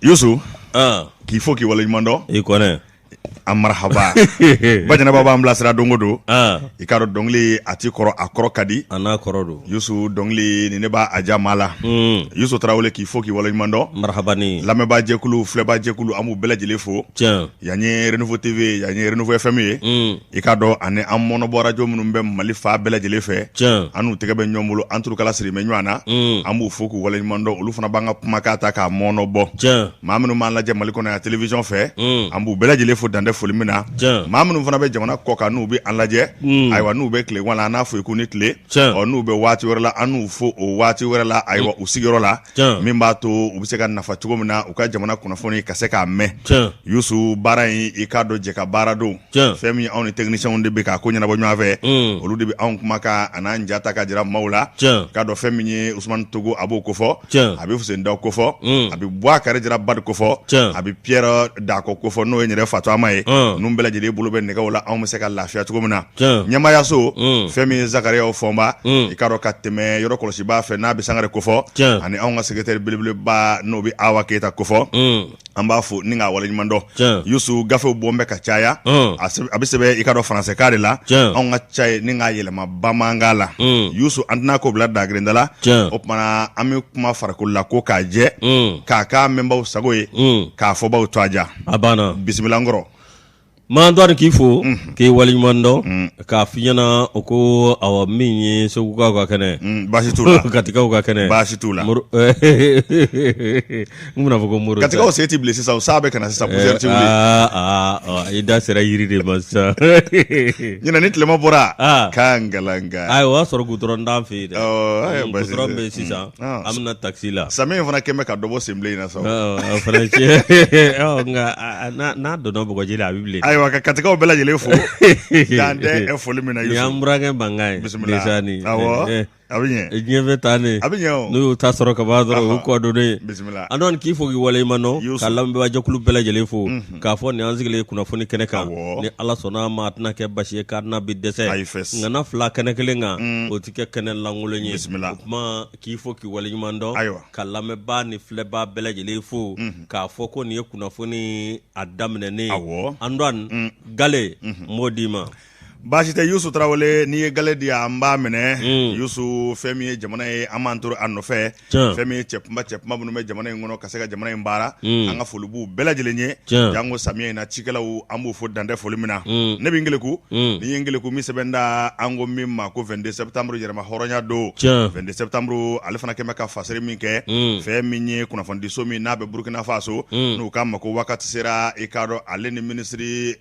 Yusu, k'i fo k'i waleɲuman dɔn. I kɔnɛ. A marahaba Bajɛnɛba b'an bilasira don o don. I k'a dɔn dɔnkili a ti kɔrɔ, a kɔrɔ ka di. A n'a kɔrɔ don. Yusu, dɔnkili ni ne b'a a ja maa la. Yusu Tarawele, k'i fo k'i waleɲuman dɔn. Marahaba ni. Lamɛnbaajɛkulu, filɛbaajɛkulu, an b'u bɛɛ lajɛlen fo. Tiɲɛ. Yan ye Renouveau TV, yan ye Renouveau FM ye. I k'a dɔn ani an mɔnɔbɔ radio minnu bɛ Mali fan bɛɛ lajɛlen fɛ. Tiɲɛ. An n'u tɛgɛ bɛ ɲɔgɔn bolo, an turukala siri bɛ ɲɔgɔn na. An b'u fo k'u waleɲuman dɔn, olu fana b'an ka kumakan ta k'a mɔnɔbɔ. Tiɲɛ. Maa minnu b'an lajɛ Mali kɔnɔ yan télévision fɛ. An b'u bɛɛ lajɛlen fo dan tɛ foli min na. Tiɲɛ. Maa minnu fana bɛ jamana kɔ kan n'u bɛ an lajɛ. Ayiwa, n'u bɛ tilegan la, an n'a fɔ k'u ni tile. Tiɲɛ. Ɔ, n'u bɛ waati wɛrɛ la, an n'u fo o waati wɛrɛ la, ayiwa, u sigiyɔrɔ la. Tiɲɛ. Min b'a to u bɛ se ka nafa cogo min na u ka jamana kunnafoni ka se k'a mɛn. Tiɲɛ. Yusu, baara in, i k'a dɔn jɛ ka baara don. Tiɲɛ. Fɛn min, anw ni techniciens de bɛ k'a ko ɲɛnabɔ ɲɔgɔn fɛ. Olu de bɛ anw kumakan a n'an ja ta ka jira maaw la. Tiɲɛ. K'a dɔn fɛn min ye Usumani Togo, a b'o kofɔ. Tiɲɛ. A bɛ Fuseni Daw kofɔ. A bɛ Bubakari Jara Badi kofɔ. Tiɲɛ. A bɛ Pierre Dako kofɔ, n'o ye n yɛrɛ fatɔma ye. Ninnu bɛɛ lajɛlen bolo bɛ nɛgɛw la, anw bɛ se ka lafiya cogo min na. Tiɲɛ. Ɲɛmaayaso, fɛn min ye Zakariyaw Fɔnba, i k'a dɔn ka tɛmɛ yɔrɔ kɔlɔsibaa fɛ, n'a bɛ Sangare kofɔ. Tiɲɛ. Ani anw ka secrétaire belebeleba, n'o bɛ Awa Keyita kofɔ. An b'a fo ni k'a waleɲuman dɔn. Tiɲɛ. Yusu, gafew bɔ bɛ ka caya. A bɛ sɛbɛn, i k'a dɔn, faransɛkan de la. Tiɲɛ. Anw ka ca ye ni k'a yɛlɛma bamanankan la. Yusu, an tɛna ko bila dagirinda la. Tiɲɛ. O tuma, an bɛ kuma farikolo la ko k'a jɛ, k'a k'a mɛnbaw sago ye, k'a fɔbaw to a ja. A banna. Bisimila n kɔrɔ. Maa k'i fo k'i waleɲuman dɔn, k'a f'i ɲɛna o ko awa, min ye Segukaw ka kɛnɛ. Baasi t'u la. Katikaw ka kɛnɛ. Baasi t'u la. N bɛna fɔ ko Moro. Katikaw sen tɛ bilen sisan, sa bɛ ka na sisan, poussière tɛ wuli. Aa, i da sera yiri de ma sisan. Ɲinan ni tilema bɔra k'an galanka. Ayi, o y'a sɔrɔ goudron t'an fɛ yen dɛ. Ɔ, baasi goudron tɛ. bɛ yen sisan, an bɛna taxi la. Samiya in fana kɛn bɛ ka dɔ bɔ senbilen in na sa. O fana tiɲɛ, nka n'a donna bɔgɔji la, a bɛ bilen. Ayiwa, ka Katikaw bɛɛ lajɛlen fo dan tɛ foli min na. Nin y'an burankɛ mankan ye. Bisimila. Déjà nin. Awɔ, a bɛ ɲɛ. Diɲɛ bɛ taa ne. A bɛ ɲɛ o. N'u y'u ta sɔrɔ ka ban dɔrɔn, o y'u kɔ donnen ye. Bisimila. An dɔn k'i fo k'i waleɲuman dɔn. Yusu. Ka lamɛnbaajɛkulu bɛɛ lajɛlen fo. K'a fɔ nin an sigilen kunnafoni kɛnɛ kan. Awɔ. Ni Ala sɔnna a ma, a tɛna kɛ basi ye k'a tɛna bi dɛsɛ. Ayi, fɛs. Ŋana fila kɛnɛ kelen kan, o tɛ kɛ kɛnɛ lankolon ye. Bisimila. O tuma, k'i fo k'i waleɲuman dɔn. Ayiwa. Ka lamɛnbaa ni filɛbaa bɛɛ lajɛlen fo. K'a fɔ ko nin ye kunnafoni a daminɛnen ye. Awɔ. Antoine Gale, n b'o d'i ma. Baasi tɛ, Yusu Tarawele, n'i ye gale di yan, an b'a minɛ. Yusu, fɛn min ye jamana ye, an b'an to a nɔfɛ. Tiɲɛ. Fɛn min ye cɛ kunba, cɛ kunba minnu bɛ jamana in kɔnɔ ka se ka jamana in baara, an ka foli b'u bɛɛ lajɛlen ye. Tiɲɛ. Janko samiya in na, cikɛlaw, an b'u fo dan tɛ foli min na. Ne bɛ n keleku, n'i ye n keleku min sɛbɛn da, an ko min ma ko 22 septembre, yɛrɛma hɔrɔnya don. Tiɲɛ. 22 septembre, ale fana kɛn bɛ ka fasiri min kɛ, fɛn min ye kunnafonidiso min n'a bɛ Burukina Faso, n'u k'a ma ko Wakati sera, i k'a dɔn ale ni minisiri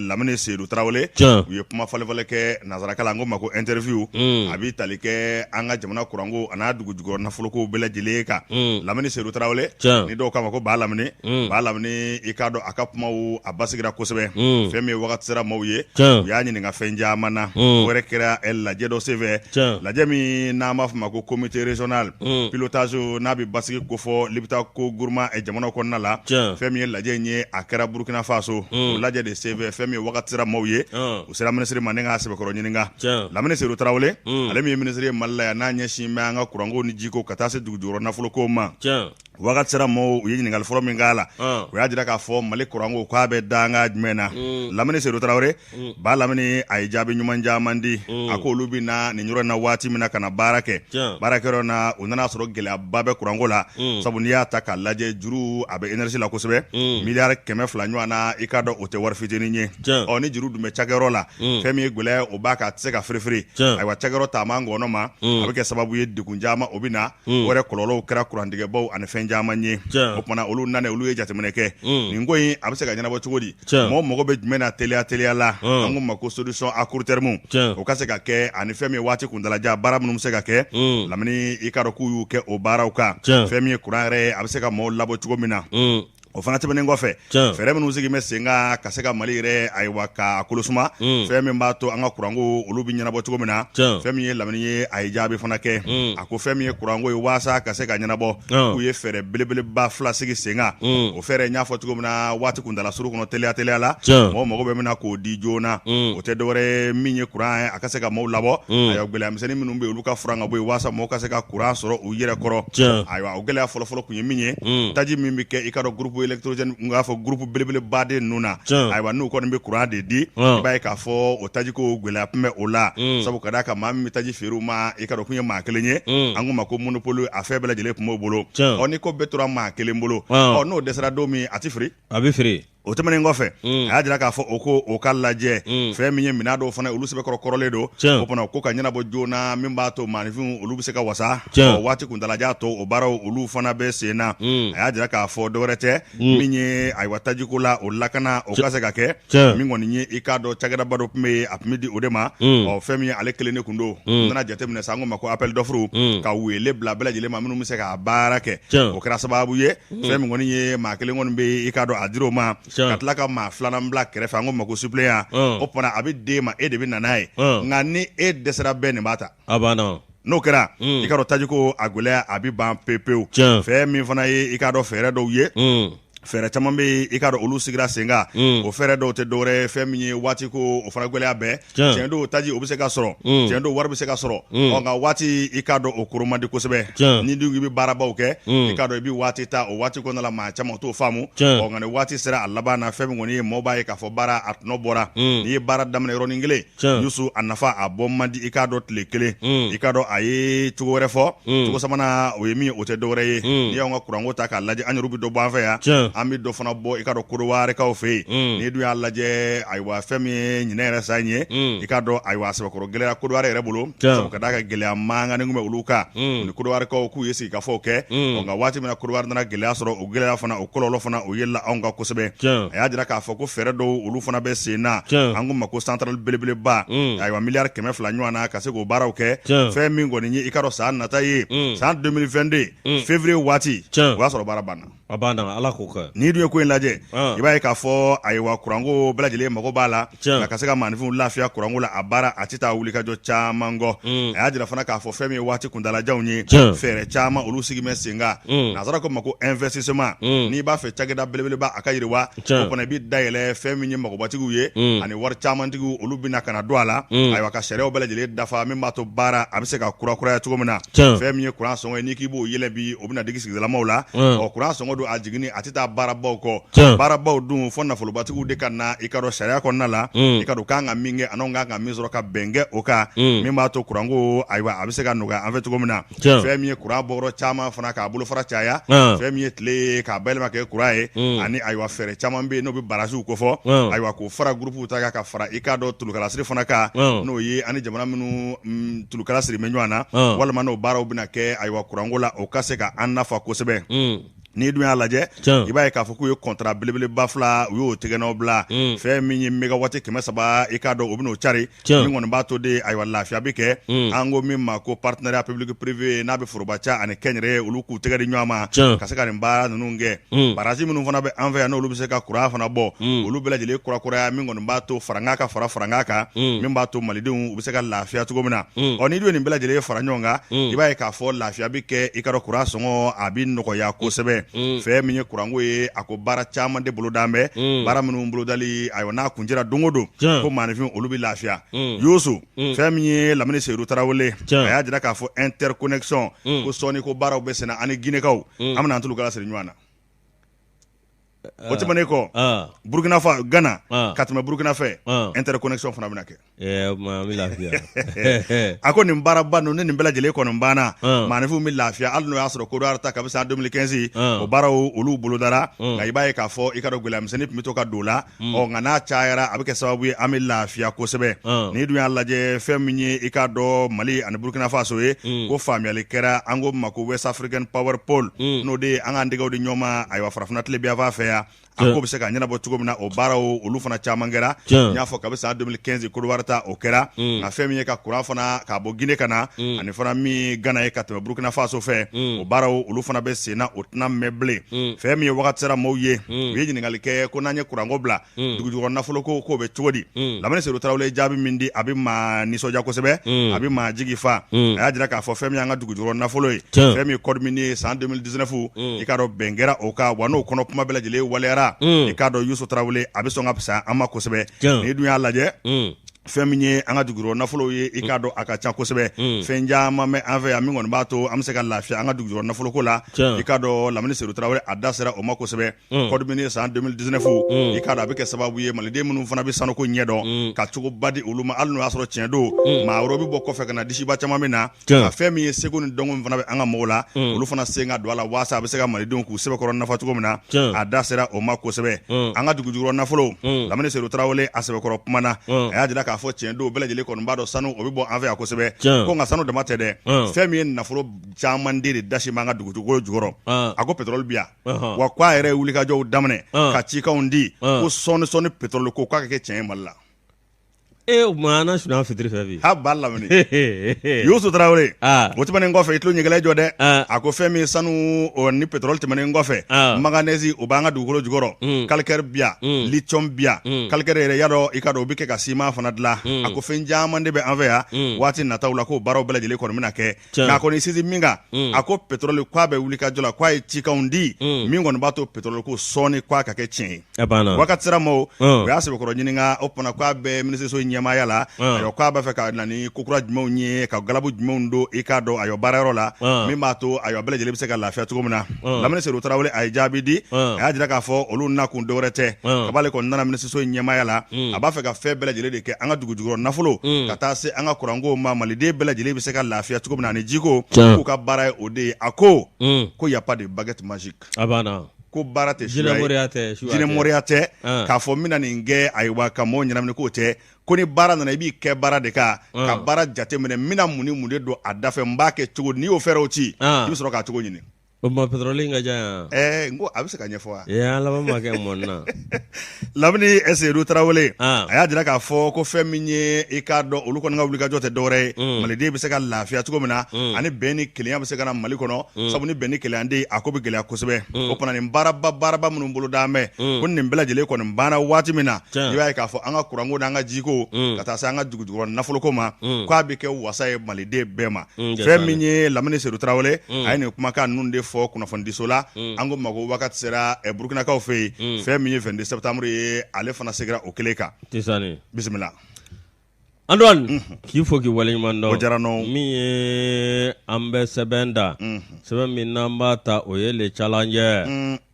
Lamini Seyidu Tarawele, Tiɲɛ. u ye kuma falenfalen kɛ nansarakan la, an ko ma ko interview. A bɛ tali kɛ an ka jamana kuranko a n'a dugu jukɔrɔ nafoloko bɛɛ lajɛlen kan. Lamini Seyidu Tarawele, Tiɲɛ. ni dɔw k'a ma ko Ba Lamini, Ba Lamini, i k'a dɔn a ka kumaw a basigira kosɛbɛ. Fɛn min ye Wakati sera maaw ye, Tiɲɛ. u y'a ɲininka fɛn caman na. O yɛrɛ kɛra lajɛ dɔ senfɛ, Tiɲɛ. lajɛ min n'an b'a fɔ ma ko comité régional pilotage, n'a bɛ basigi kofɔ Liptako Gourma jamana kɔnɔna la. Tiɲɛ. Fɛn min ye lajɛ in ye, a kɛra Burukina Faso. O lajɛ de senfɛ, fɛn min ye Wakati sera maaw ye, u sera minisiri ma ni k'a sɛbɛkɔrɔ ɲininka. Tiɲɛ. Lamini Seyidu Tarawele, ale min ye minisiri ye Mali la yan, n'a ɲɛsin bɛ an ka kuranko ni jiko ka taa se dugu jukɔrɔ nafoloko ma, Tiɲɛ. Wakati sera maaw, u ye ɲininkali fɔlɔ min k'a la, o y'a jira k'a fɔ Mali kuranko k'a bɛ da an ka jumɛn na. Lamini Seyidu Tarawele, Ba Lamini, a ye jaabi ɲuman caman di. A ko olu bɛ na nin yɔrɔ in na waati min na ka na baara kɛ, Tiɲɛ. baarakɛyɔrɔ na, u nana sɔrɔ gɛlɛyaba bɛ kuranko la, sabu n'i y'a ta k'a lajɛ, juru a bɛ énergie la kosɛbɛ, miliyari 200 ɲɔgɔn na, i k'a dɔn o tɛ wari fitinin ye. Tiɲɛ. Ɔ, ni juru dun bɛ cakɛyɔrɔ la, fɛn min ye gɛlɛya, o b'a kan, a tɛ se ka firifiri. Tiɲɛ. Ayiwa, cakɛyɔrɔ taama ngɔnɔ ma, a bɛ kɛ sababu ye degun caman o bɛ na, o yɛrɛ kɔlɔlɔw kɛra kurantigɛbaw ani fɛn caman ye. Tiɲɛ. O tuma, olu nana, olu ye jateminɛ kɛ, nin ko in a bɛ se ka ɲɛnabɔ cogo di? Tiɲɛ. Mɔgɔ mago bɛ jumɛn na teliya teliya la? An ko ma ko solution à court terme, Tiɲɛ. o ka se ka kɛ, ani fɛn min ye waati kuntalajan baara minnu bɛ se ka kɛ. Lamini, i k'a dɔn k'u y'u kɛ o baaraw kan. Tiɲɛ. Fɛn min ye kuran yɛrɛ ye, a bɛ se ka maaw labɔ cogo min na. O fana tɛmɛnen kɔfɛ, fɛɛrɛ minnu sigi bɛ sen kan ka se ka Mali yɛrɛ ayiwa ka kolosuma, fɛn min b'a to an ka kuranko olu bɛ ɲɛnabɔ cogo min na, fɛn min ye Lamini ye, a ye jaabi fana kɛ. A ko fɛn min ye kuranko ye waasa ka se ka ɲɛnabɔ, k'u ye fɛɛrɛ belebeleba fila sigi sen kan. O fɛɛrɛ n y'a fɔ cogo min na, waati kuntaala surun kɔnɔ, teliya teliya la, mɔgɔw mago bɛ min na k'o di joona, o tɛ dɔwɛrɛ ye min ye kuran ye, a ka se ka maaw labɔ, ayiwa, gɛlɛya misɛnnin minnu bɛ yen, olu ka furan ka bɔ yen waasa mɔgɔw ka se ka kuran sɔrɔ u yɛrɛ kɔrɔ. Ayiwa, o gɛlɛya fɔlɔfɔlɔ tun ye min ye, taji min bɛ kɛ i ka dɔn groupe électrogène, n k'a fɔ groupe belebelebaden ninnu na, ayiwa, n'u kɔni bɛ kuran de di, i b'a ye k'a fɔ o tajiko gɛlɛya tun bɛ o la, sabu ka d'a kan maa min bɛ taji feere u ma, i ka dɔn kun ye maa kelen ye, an k'o ma ko monopole, a fɛn bɛɛ lajɛlen tun b'o bolo. Ɔ ni ko bɛɛ tora maa kelen bolo, ɔ n'o dɛsɛra don min, a tɛ feere, a bɛ feere. O tɛmɛnen kɔfɛ, a y'a jira k'a fɔ o ko o ka lajɛ fɛn min ye minɛn dɔw fana olu sɛbɛkɔrɔ kɔrɔlen don, o fana ko ka ɲɛnabɔ joona min b'a to maaninfinw olu bɛ se ka wasa waati kuntalajan to, o baaraw olu fana bɛ sen na. A y'a jira k'a fɔ dɔwɛrɛ tɛ min ye, ayiwa, tajiko la, o lakana o ka se ka kɛ. Min kɔni ye i k'a dɔn cakɛdaba dɔ tun bɛ yen, a tun bɛ di o de ma. Ɔ fɛn min ye ale kelen de tun don, u nana jateminɛ sa, an k'o ma ko appel d'offre, ka wele bila bɛɛ lajɛlen ma minnu bɛ se k'a baara kɛ. O kɛra sababu ye, fɛn min kɔni ye maa kelen kɔni bɛ i k'a dɔn a dir'o ma, ka tila ka maa filanan bila kɛrɛfɛ, an k'o ma ko suppléant. O fana a bɛ d'e ma, e de bɛ na n'a ye, nka ni e dɛsɛra, bɛɛ nin b'a ta. A banna. N'o kɛra, i k'a dɔn tajiko a gɛlɛya a bɛ ban pewu pewu. Fɛn min fana ye i k'a dɔn fɛɛrɛ dɔw ye, fɛɛrɛ caman bɛ yen, i k'a dɔn olu sigira sen kan. O fɛɛrɛ dɔw tɛ dɔwɛrɛ ye, fɛn min ye waati ko o fana gɛlɛya bɛɛ. Tiɲɛ don, taji o bɛ se ka sɔrɔ, tiɲɛ don, wari bɛ se ka sɔrɔ, ɔ nka waati i k'a dɔn o koro man di kosɛbɛ. Ni dun i bɛ baarabaw kɛ, i k'a dɔn i bɛ waati ta, o waati kɔnɔna la maa caman t'o faamu. Ɔ nka ni waati sera a laban na, fɛn min kɔni ye mɔgɔw b'a ye k'a fɔ baara a tɔnɔ bɔra. N'i ye baara daminɛ yɔrɔnin kelen, Yusu, a nafa a bɔ man di i k'a dɔn tile kelen. I k'a dɔn a ye cogo wɛrɛ fɔ, cogo sabanan o ye min ye, o tɛ dɔwɛrɛ ye, n'i y'anw ka kuranko ta k'a lajɛ, an yɛrɛ bɛ dɔ bɔ an fɛ yan, an bɛ dɔ fana bɔ i k'a dɔn Kɔdiwarikaw fɛ yen. N'i dun y'a lajɛ, ayiwa, fɛn min ye ɲinɛ yɛrɛ san ye, i k'a dɔn, ayiwa, a sɛbɛkɔrɔ gɛlɛyara Kɔdiwari yɛrɛ bolo, sabu ka d'a kan gɛlɛya mankan tun bɛ olu kan ni Kɔdiwarikaw k'u ye sigikafɔw kɛ. Nka waati min na Kɔdiwari nana gɛlɛya sɔrɔ, o gɛlɛya fana, o kɔlɔlɔ fana, o yɛlɛla anw kan kosɛbɛ. A y'a jira k'a fɔ ko fɛɛrɛ dɔw olu fana bɛ sen na, an k'o ma ko centrale belebeleba, ayiwa, miliyari 200 ɲɔgɔn na ka se k'o baaraw kɛ. Fɛn min kɔni ye i k'a dɔn san nata ye, san 2022 février waati, o y'a sɔrɔ baara banna. A banna, Ala k'o kɛ. N'i dun ye ko in lajɛ, i b'a ye k'a fɔ, ayiwa, kuranko bɛɛ lajɛlen mago b'a la, nka ka se ka maaninfinw lafiya kuranko la, a baara a tɛ taa wulikajɔ caman kɔ. A y'a jira fana k'a fɔ fɛn min ye waati kuntaalajanw ye, fɛɛrɛ caman olu sigi bɛ sen kan. Nansara ko ma ko investissement. N'i b'a fɛ cakɛda belebeleba a ka yiriwa, o fana i bɛ dayɛlɛ fɛn min ye magobatigiw ye ani wari camantigiw, olu bɛna ka na don a la, ayiwa, ka sariyaw bɛɛ lajɛlen dafa min b'a to baara a bɛ se ka kurakuraya cogo min na. Fɛn min ye kuran sɔngɔ ye, n'i k'i b'o yɛlɛ bi, o bɛna digi sigidalamaw la. Ɔ kuran sɔngɔ don, a jiginni a tɛ taa baarabaw kɔ. Baarabaw dun, fɔ nafolobatigiw de ka na i ka dɔn sariya kɔnɔna la, i ka dɔn kan ka min kɛ an'anw kan ka min sɔrɔ, ka bɛn kɛ o kan, min b'a to kuranko, ayiwa, a bɛ se ka nɔgɔya an fɛ cogo min na. Fɛn min ye kuran bɔyɔrɔ caman fana k'a bolofara caya, fɛn min ye tile ye k'a bayɛlɛma kɛ kuran ye, ani ayiwa fɛɛrɛ caman bɛ yen n'o bɛ barasiw kofɔ, ayiwa, k'o fara gurupuw ta kan, ka fara i k'a dɔn tulukalasiri fana kan, n'o ye ani jamana minnu tulukala siri bɛ ɲɔgɔn na, walima n'o baaraw bɛna kɛ, ayiwa, kuranko la, o ka se ka an nafa kosɛbɛ. N'i dun y'a lajɛ, i b'a ye k'a fɔ k'u ye contrat belebeleba fila u y'o tɛgɛnɔ bila. Fɛn min ye mégawati 300, i k'a dɔn o bɛn'o cari, min kɔni b'a to de, ayiwa, lafiya bɛ kɛ. An ko min ma ko partenariat public privé, n'a bɛ forobaca ani kɛnyɛrɛye, olu k'u tɛgɛ di ɲɔgɔn ma ka se ka nin baara ninnu kɛ. Baraji minnu fana bɛ an fɛ yan, n'olu bɛ se ka kuran fana bɔ, olu bɛɛ lajɛlen kurakuraya, min kɔni b'a to farankan ka fara farankan kan, min b'a to malidenw u bɛ se ka lafiya cogo min na. Ɔ n'i dun ye nin bɛɛ lajɛlen fara ɲɔgɔn kan, i b'a ye k'a fɔ lafiya bɛ kɛ, i ka dɔn kuran sɔngɔ a bɛ nɔgɔya kosɛbɛ. Fɛn min ye kuranko ye, a ko baara caman de boloda bɛ, baara minnu bolodali, ayiwa, n'a kuncɛra don o don, ko maaninfin olu bɛ lafiya. Yusu, fɛn min ye Lamini Seyidu Tarawele, a y'a jira k'a fɔ interconnexion ko sɔɔni ko baaraw bɛ senna ani Ginekaw, an bɛna an tulukala siri ɲɔgɔn na. O tɛmɛnen kɔ, Burukina fa Gana ka tɛmɛ Burukina fɛ, interconnexion fana bɛna kɛ. A ko nin baaraba ninnu ni nin bɛɛ lajɛlen kɔni banna, maaninfinw bɛ lafiya. Hali n'o y'a sɔrɔ Kodowari ta kabi san 2015 o baaraw olu bolodara, nka i b'a ye k'a fɔ i ka dɔn gɛlɛya misɛnnin tun bɛ to ka don o la. Ɔ nka n'a cayara, a bɛ kɛ sababu ye an bɛ lafiya kosɛbɛ. N'i dun y'a lajɛ, fɛn min ye i k'a dɔn Mali ani Burukina Faso ye, ko faamuyali kɛra, an ko ma ko West African Power Pool, n'o de ye an k'an tɛgɛw di ɲɔgɔn ma, ayiwa, farafinna tilebinyanfan fɛ yan. nɔgɔya a ko bɛ se ka ɲɛnabɔ cogo min na o baaraw olu fana caman kɛra n y'a fɔ kabi san 2015 Côte d'Ivoire ta o kɛra nka fɛn min ye ka kuran fana k'a bɔ Guinée ka na ani fana min Gana ye ka tɛmɛ Burkina Faso fɛ o baaraw olu fana bɛ sen na o tɛna mɛn bilen fɛn min ye wagati sera maaw ye u ye ɲininkali kɛ ko n'an ye kuranko bila dugujukɔrɔ nafolo ko k'o bɛ cogo di Lamini Seydou Tarawele ye jaabi min di a bɛ maa nisɔndiya kosɛbɛ a bɛ maa jigi fa a y'a jira k'a fɔ fɛn min y'an ka dugujukɔrɔ nafolo ye fɛn min ye code minier ye san 2019 i k'a dɔn bɛn kɛra o kan wa n'o kɔnɔ kuma bɛɛ lajɛlen waleyara i k'a dɔn Yusu Tarawele a bɛ sɔn ka fisaya an ma kosɛbɛ n'i dun y'a lajɛ fɛn min ye an ka dugujukɔrɔ nafolo ye i k'a dɔn a ka ca kosɛbɛ fɛn caman bɛ an fɛ yan min kɔni b'a to an bɛ se ka lafiya an ka dugujukɔrɔ nafolo ko la i k'a dɔn Lamini Seydou Tarawele a da sera o ma kosɛbɛ code minier san 2019 i k'a dɔn a bɛ kɛ sababu ye maliden minnu fana bɛ sanuko ɲɛdɔn ka cogoba di olu ma hali n'o y'a sɔrɔ tiɲɛ don maa wɛrɛw bɛ bɔ kɔfɛ ka na disiba caman bɛ na ka fɛn min ye seko ni dɔnko min fana bɛ an ka mɔgɔw la olu fana sen ka don a la waasa a bɛ se ka malidenw k'u sɛbɛkɔrɔ nafa cogo min na a da sera o ma kosɛbɛ an ka dugujukɔrɔ nafolo Lamini Seydou Tarawele a sɛbɛkɔrɔ kumana a y'a jira k'a fɔ tiɲɛ don bɛɛ lajɛlen kɔni b'a dɔn sanu o bɛ bɔ an fɛ yan kosɛbɛ ko nka sanu dama tɛ dɛ fɛn min ye nafolo caman de dasi b'an ka dugukolo jukɔrɔ a ko pétrole bi yan wa ko a yɛrɛ ye wulikajɔw daminɛ ka cikanw di ko sɔɔni sɔɔni pétrole ko k'a ka kɛ tiɲɛ ye Mali la E o tuma an na sunɔgɔ fitiri fɛ bi ha ba Lamini Yusu Tarawele o tɛmɛnen kɔfɛ i tulo ɲɛgɛlɛ jɔ dɛ a ko fɛn min sanu ni pétrole tɛmɛnen kɔfɛ manganèse o b'an ka dugukolo jukɔrɔ calcaire bi yan lithium bi yan calcaire yɛrɛ y'a dɔn i k'a dɔn o bɛ kɛ ka siman fana dilan a ko fɛn caman de bɛ an fɛ yan waati nataw la k'o baaraw bɛɛ lajɛlen kɔni bɛna kɛ nka a kɔni sinsin min kan a ko pétrole k'a bɛ wuli ka jɔ la k'a ye cikanw di min kɔni b'a to pétrole ko sɔɔni k'a ka kɛ tiɲɛ ye wagati sera ma o y'a sɛbɛkɔrɔ ɲininka o tuma k'a bɛ minisiriso ɲɛmaaya la ayiwa k'a b'a fɛ ka na ni kokura jumɛnw ye ka galabu jumɛnw don i k'a dɔn ayiwa baarayɔrɔ la min b'a to ayiwa bɛɛ lajɛlen bɛ se ka lafiya cogo min na Lamini Seydou Tarawele a ye jaabi di a y'a jira k'a fɔ olu nakun dɔwɛrɛ tɛ kab'ale kɔni nana minisiriso ɲɛmaaya la a b'a fɛ ka fɛn bɛɛ lajɛlen de kɛ an ka dugujukɔrɔ nafolo ka taa se an ka kuranko ma maliden bɛɛ lajɛlen bɛ se ka lafiya cogo min na ani jiko k'u ka baara ye o de ye a ko ko y a pas de baguette magique a banna ko baara tɛ jinɛmoriya tɛ k'a fɔ n bɛna nin kɛ ayiwa ka mɔgɔw ɲɛnamini k'o tɛ ko ni baara nana i b'i kɛ baara de kan ka baara jateminɛ n bɛna mun ni mun de don a dafɛ n b'a kɛ cogo n'i y'o fɛɛrɛw ci i bɛ sɔrɔ k'a cogo ɲini O tuma pétrole in ka ca yan ɛɛ n ko a bɛ se ka ɲɛfɔ wa ee an laban ma kɛ mɔni na Lamini Seydou Tarawele a y'a jira k'a fɔ ko fɛn min ye i k'a dɔn olu kɔni ka wulikajɔ tɛ dɔwɛrɛ ye maliden bɛ se ka lafiya cogo min na ani bɛn ni kelenya bɛ se ka na Mali kɔnɔ sabu ni bɛn ni kelenya tɛ yen a ko bɛ gɛlɛya kosɛbɛ o tuma nin baaraba baaraba minnu boloda bɛ ko nin bɛɛ lajɛlen kɔni banna waati min na i b'a ye k'a fɔ an ka kuranko n'an ka jiko ka taa se an ka dugujukɔrɔ nafoloko ma k'a bɛ kɛ wasa ye maliden bɛɛ ma fɛn min ye Lamini Seydou Tarawele a ye nin kumakan ninnu de fɔ kunnafonidiso la an ko ma ko wagati sera Burukinakaw fɛ yen fɛn min ye 22 septembre ye ale fana seginna o kelen kan bisimila Antoine k'i fo k'i waleɲuman dɔn o diyara n min ye an bɛ sɛbɛn da sɛbɛn min n'an b'a ta o ye Le Challenger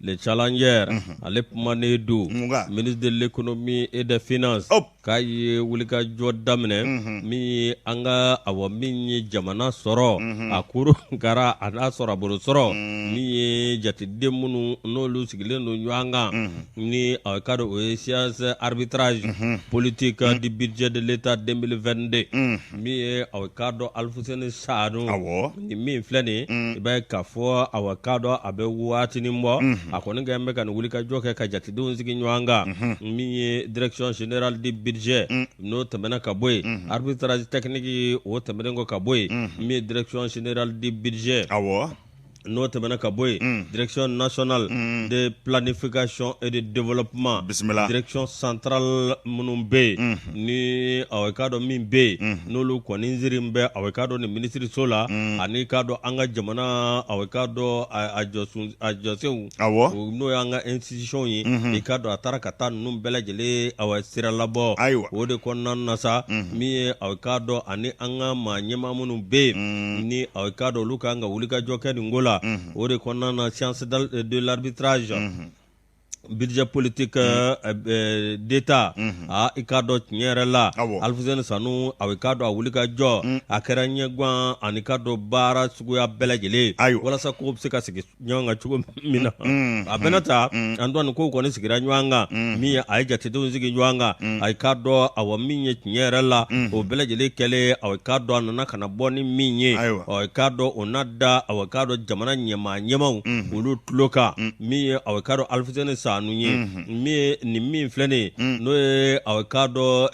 Le Challenger ale kumanen don ministre de l'économie et des finances k'a ye wulikajɔ daminɛ min ye an ka awa min ye jamana sɔrɔ a kurukara a n'a sɔrɔ a bolo sɔrɔ min ye jateden minnu n'olu sigilen don ɲɔgɔn kan ni a ka o ye séance arbitrage politique du budget de l'État 2022 min ye a k'a dɔn Alifuseni Sanu ni min filɛ nin i b'a ye k'a fɔ a k'a dɔn a bɛ waatinin bɔ a kɔni kɛlen bɛ ka nin wulikajɔ kɛ ka jatedenw sigi ɲɔgɔn kan min ye direction générale du budget n'o tɛmɛna ka bɔ yen arbitrage technique o tɛmɛnen kɔ ka bɔ yen min ye direction générale du budget n'o tɛmɛna ka bɔ yen direction nationale de planification et de développement bisimila direction centrale minnu bɛ yen ni aw k'a dɔn min bɛ yen n'olu kɔni sirilen bɛ aw k'a dɔn nin minisiriso la ani k'a dɔn an ka jamana aw k'a dɔn a jɔsenw n'o y'an ka institution ye i k'a dɔn a taara ka taa ninnu bɛɛ lajɛlen aw sira labɔ ayiwa o de kɔnɔna na sa min ye aw k'a dɔn ani an ka maa ɲɛmaa minnu bɛ yen ni aw k'a dɔn olu kan ka wulikajɔ kɛ nin ko la o de kɔnɔna na séance de l'arbitrage budget politique d'État aa i k'a dɔn tiɲɛ yɛrɛ la Alifuseni Sanu a k'a dɔn a wulikajɔ a kɛra ɲɛgan ani k'a dɔn baara suguya bɛɛ lajɛlen ayiwa walasa ko bɛ se ka sigi ɲɔgɔn kan cogo min na a bɛna ta Antoine kow kɔni sigira ɲɔgɔn kan min ye a ye jatedenw sigi ɲɔgɔn kan a k'a dɔn awa min ye tiɲɛ yɛrɛ la o bɛɛ lajɛlen kɛlen a k'a dɔn a nana ka na bɔ ni min ye a k'a dɔn o na da a k'a dɔn jamana ɲɛmaa ɲɛmaaw olu tulo kan min ye a k'a dɔn Alifuseni Sanu Sanu ye min ye nin min filɛ nin ye n'o ye aw k'a dɔn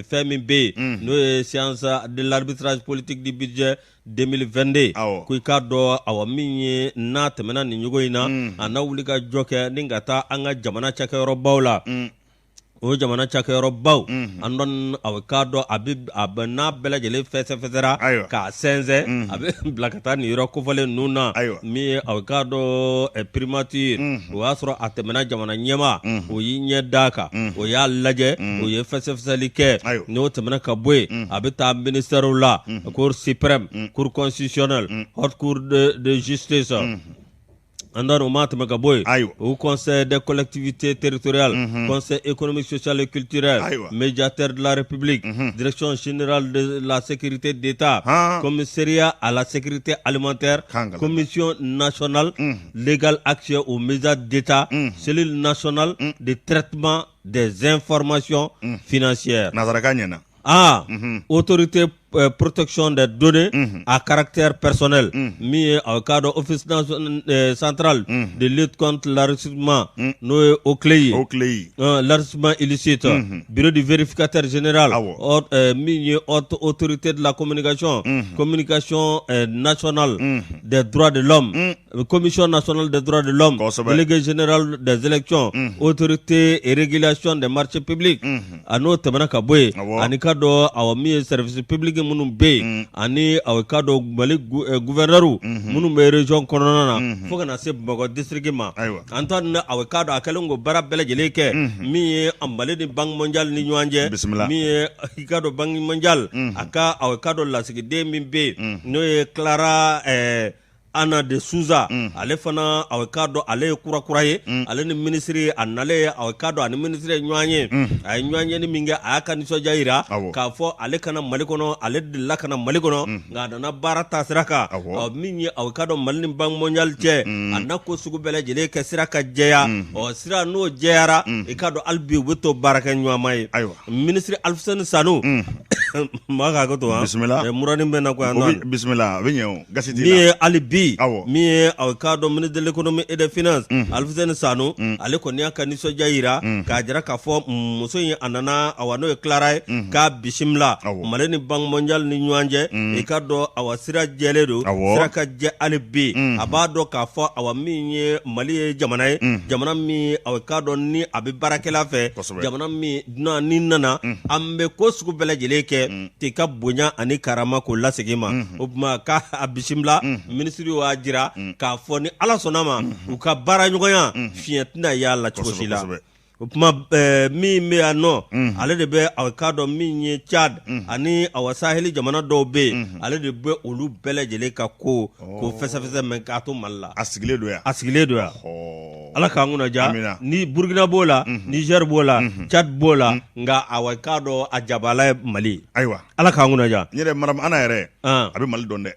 fɛn min bɛ yen n'o ye séance de l'arbitrage politique du budget 2022 ko i k'a dɔn awa min ye n'a tɛmɛna nin cogo in na a na wuli ka jɔ kɛ ni ka taa an ka jamana cakɛyɔrɔbaw la o jamana cakɛyɔrɔbaw an dɔn a k'a dɔn a bɛ n'a bɛɛ lajɛlen fɛsɛfɛsɛra k'a sɛnsɛn a bɛ bila ka taa nin yɔrɔ kofɔlen ninnu na min ye a k'a dɔn primature o y'a sɔrɔ a tɛmɛna jamana ɲɛmaa o y'i ɲɛ d'a kan o y'a lajɛ o ye fɛsɛfɛsɛli kɛ n'o tɛmɛna ka bɔ yen a bɛ taa ministèrew la cour suprême cour constitutionnelle haute cour de justice an o ma tɛmɛ ka bɔ yen ayiwa haut conseil des collectivités territoriales conseil économique social et culturel médiateur de la république direction générale de la sécurité d'État commissariat à la sécurité alimentaire commission nationale légal accès aux médias d'État cellule nationale de traitement des informations financières nansarakan ɲɛna aa autorité protection des données à caractère personnel min ye a k'a dɔn office central de lutte contre l'enrichissement n'o ye OCLEI ye OCLEI l'enrichissement illicite bureau du vérificateur général min ye haute autorité de la communication communication nationale des droits de l'homme commission nationale des droits de l'homme délégué général des élections autorité et régulation des marchés publics a n'o tɛmɛna ka bɔ yen ani k'a dɔn awa min ye service public minnu bɛ yen ani awa k'a dɔn Mali gouverneur minnu bɛ région kɔnɔna na fo ka na se Bamakɔ district ma an t'a dɔn awa k'a dɔn a kɛlen k'o baara bɛɛ lajɛlen kɛ min ye Mali ni Banque mondiale ni ɲɔgɔn cɛ min ye i k'a dɔn Banque mondiale a ka awa k'a dɔn lasigiden min bɛ yen n'o ye Clara Ana de Souza ale fana a k'a dɔn ale ye kura kura ye ale ni minisiri a nalen a k'a dɔn ani minisiri ye ɲɔgɔn ye a ye ɲɔgɔn ye min kɛ a y'a ka nisɔndiya jira k'a fɔ ale ka na Mali kɔnɔ ale delila ka na Mali kɔnɔ nka a nana baara ta sira kan min ye a k'a dɔn Mali ni Banque mondiale cɛ a na ko sugu bɛɛ lajɛlen kɛ sira ka jɛya ɔ sira n'o jɛyara i k'a dɔn hali bi u bɛ to baarakɛ ɲɔgɔnma ye ayiwa minisiri Alifuseni Sanu maa ka hakɛ to han bisimila murani bɛ na ko yan bisimila a bɛ ɲɛ o gasi t'i la min ye hali bi min ye a k'a dɔn ministre de l'économie et des finances Alifuseni Sanu ale kɔni y'a ka nisɔndiya jira k'a jira k'a fɔ muso in a nana awa n'o ye Clara ye k'a bisimila Mali ni Banque mondiale ni ɲɔgɔn cɛ i k'a dɔn awa sira jɛlen don sira ka jɛ hali bi a b'a dɔn k'a fɔ awa min ye Mali ye jamana ye jamana min a k'a dɔn ni a bɛ baarakɛla fɛ jamana min dunan n'i nana an bɛ ko sugu bɛɛ lajɛlen kɛ k'i ka bonya ani karama k'o lasegin ma o tuma k'a bisimila minisiri y'a jira k'a fɔ ni Ala sɔnna ma u ka baaraɲɔgɔnya fiɲɛ tɛna y'a la cogo si la o tuma min bɛ yan nɔ ale de bɛ a k'a dɔn min ye Tchad ani awa saheli jamana dɔw bɛ yen ale de bɛ olu bɛɛ lajɛlen ka ko ko fɛsɛfɛsɛ mɛ k'a to Mali la a sigilen don yan a sigilen don yan Ala k'an kunna diya ni Burukina b'o la Niger b'o la Tchad b'o la nka awa k'a dɔn a jabala ye Mali ayiwa Ala k'an kunna diya n yɛrɛ madame Ana yɛrɛ a bɛ Mali dɔn dɛ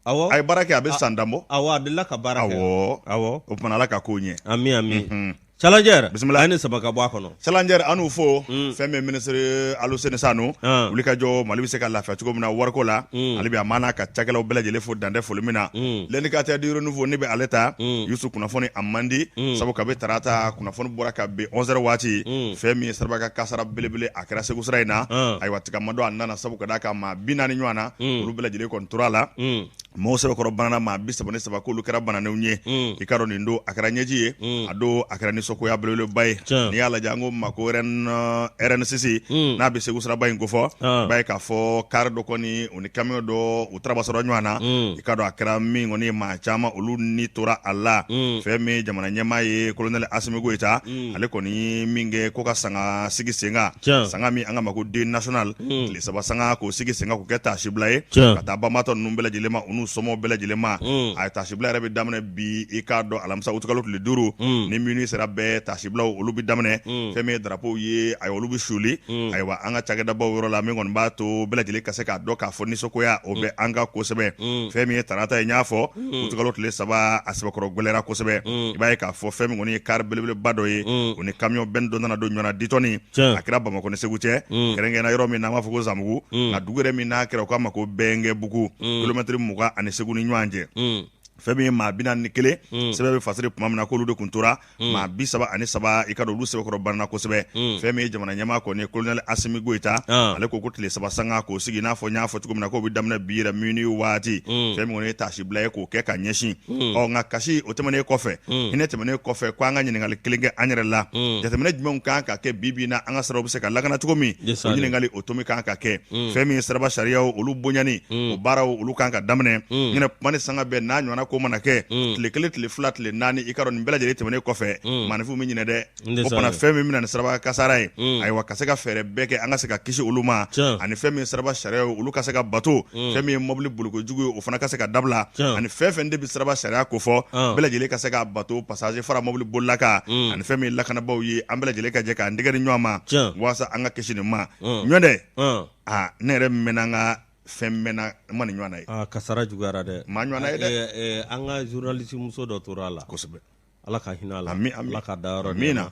awɔ a ye baara kɛ a bɛ san tan bɔ awɔ a delila ka baara kɛ awɔ o tuma Ala ka kow ɲɛ ami ami Challenger bisimila an ni sama ka bɔ a kɔnɔ Challenger an n'u fo fɛn min minisiri Aluseni Sanu wuli ka jɔ Mali bɛ se ka lafiya cogo min na wariko la ale bi a mana ka cakɛlaw bɛɛ lajɛlen fo dan tɛ foli min na L'indicateur du renouveau ne bɛ ale ta Yusu kunnafoni a man di sabu kabi tarata kunnafoni bɔra ka bin 11 heures waati fɛn min ye siraba kan kasara belebele a kɛra Segu sira in na ayiwa tigamadon a nana sabu ka d'a kan maa 40 ɲɔgɔn na olu bɛɛ lajɛlen kɔni tora a la maaw sɛbɛkɔrɔ banana maa 33 k'olu kɛra bananenw ye i k'a dɔn nin don a kɛra ɲɛji ye a don a kɛra nisɔngoya belebeleba ye n'i y'a lajɛ an ko ma ko RN6 n'a bɛ Segu siraba in kofɔ i b'a ye k'a fɔ kari dɔ kɔni u ni camion dɔ u tarabasɔrɔ ɲɔgɔn na i k'a dɔn a kɛra min kɔni ye maa caman olu ni tora a la fɛn min jamana ɲɛmaa ye colonel Asimi Goyita ale kɔni min kɛ ko ka sanga sigi sen kan sanga min an k'a ma ko deuil national tile saba sanga k'o sigi sen kan k'o kɛ taasibila ye ka taa banbaatɔ ninnu bɛɛ lajɛlen ma u n'u somɔgɔw bɛɛ lajɛlen ma a ye taasibila yɛrɛ bɛ daminɛ bi i k'a dɔn alamisa utikalo tile 5 ni minuit sera bɛɛ taasibilaw olu bɛ daminɛ fɛn min ye drapeau ye ayiwa olu bɛ suuli ayiwa an ka cakɛdabaw yɔrɔ la min kɔni b'a to bɛɛ lajɛlen ka se k'a dɔn k'a fɔ nisɔngoya o bɛ an kan kosɛbɛ fɛn min ye tarata ye n y'a fɔ utikalo tile 3 a sɛbɛkɔrɔ gɛlɛyara kosɛbɛ i b'a ye k'a fɔ fɛn min kɔni ye kari belebeleba dɔ ye o ni camion benne dɔ nana don ɲɔgɔn na ditɔni a kɛra Bamakɔ ni Segu cɛ kɛrɛnkɛrɛnnenya yɔrɔ min n'an b'a fɔ ko Zanbugu nka dugu yɛrɛ min n'a kɛra u k'a ma ko Bɛnkɛbugu kilomɛtiri 20 ani Segu ni ɲɔgɔn cɛ. Fɛn min ye maa 41, sɛbɛn bɛ fasiri tuma min na k'olu de tun tora maa 33, i ka dɔn olu sɛbɛkɔrɔ banna kosɛbɛ. Fɛn min ye jamana ɲɛmaa kɔni ye, colonel Asimi Goyita, ale ko ko tile 3 sanga k'o sigi, i n'a fɔ n y'a fɔ cogo min na, k'o bɛ daminɛ bi yɛrɛ minuit waati. Fɛn min kɔni ye taasibila ye k'o kɛ ka ɲɛsin ɔ nka kasi o tɛmɛnen kɔfɛ, hinɛ tɛmɛnen kɔfɛ, ko an ka ɲininkali kelen kɛ an yɛrɛ la: jateminɛ jumɛnw kan ka kɛ bi bi in na, an ka siraw bɛ se ka lakana cogo min? O ɲininkali o tomi kan ka kɛ. Fɛn min ye siraba sariyaw olu bonyani, o baaraw olu kan ka daminɛ. Ɲinɛ kuma ni sanga bɛɛ n'a ɲɔgɔnna ko mana kɛ, tile 1, tile 2, tile 4, i ka dɔn nin bɛɛ lajɛlen tɛmɛnen kɔfɛ, maaninfinw bɛ ɲinɛ dɛ. O fana fɛn min bɛ na ni siraba kasara ye, ayiwa, ka se ka fɛɛrɛ bɛɛ kɛ an ka se ka kisi olu ma, ani fɛn min siraba sariyaw olu ka se ka bato, fɛn min ye mɔbili boliko jugu ye, o fana ka se ka dabila, ani fɛn fɛn de bɛ siraba sariya ko fɔ, bɛɛ lajɛlen ka se ka bato, passager fara mɔbili bolila kan, ani fɛn min ye lakanabaaw ye, an bɛɛ lajɛlen ka jɛ k'an tɛgɛ di ɲɔgɔn ma walasa an ka kisi nin ma. Ɲɔ dɛ, aa, ne yɛrɛ mɛnna n ka fɛn mɛnna, n ma nin ɲɔgɔnna ye. Aa, kasara juguyara dɛ. Maa ɲɔgɔnna ye dɛ. An ka journaliste muso dɔ tora a la. Kosɛbɛ. Ala ka hinɛ a la. Ami, ami. Ala ka dayɔrɔ Amina.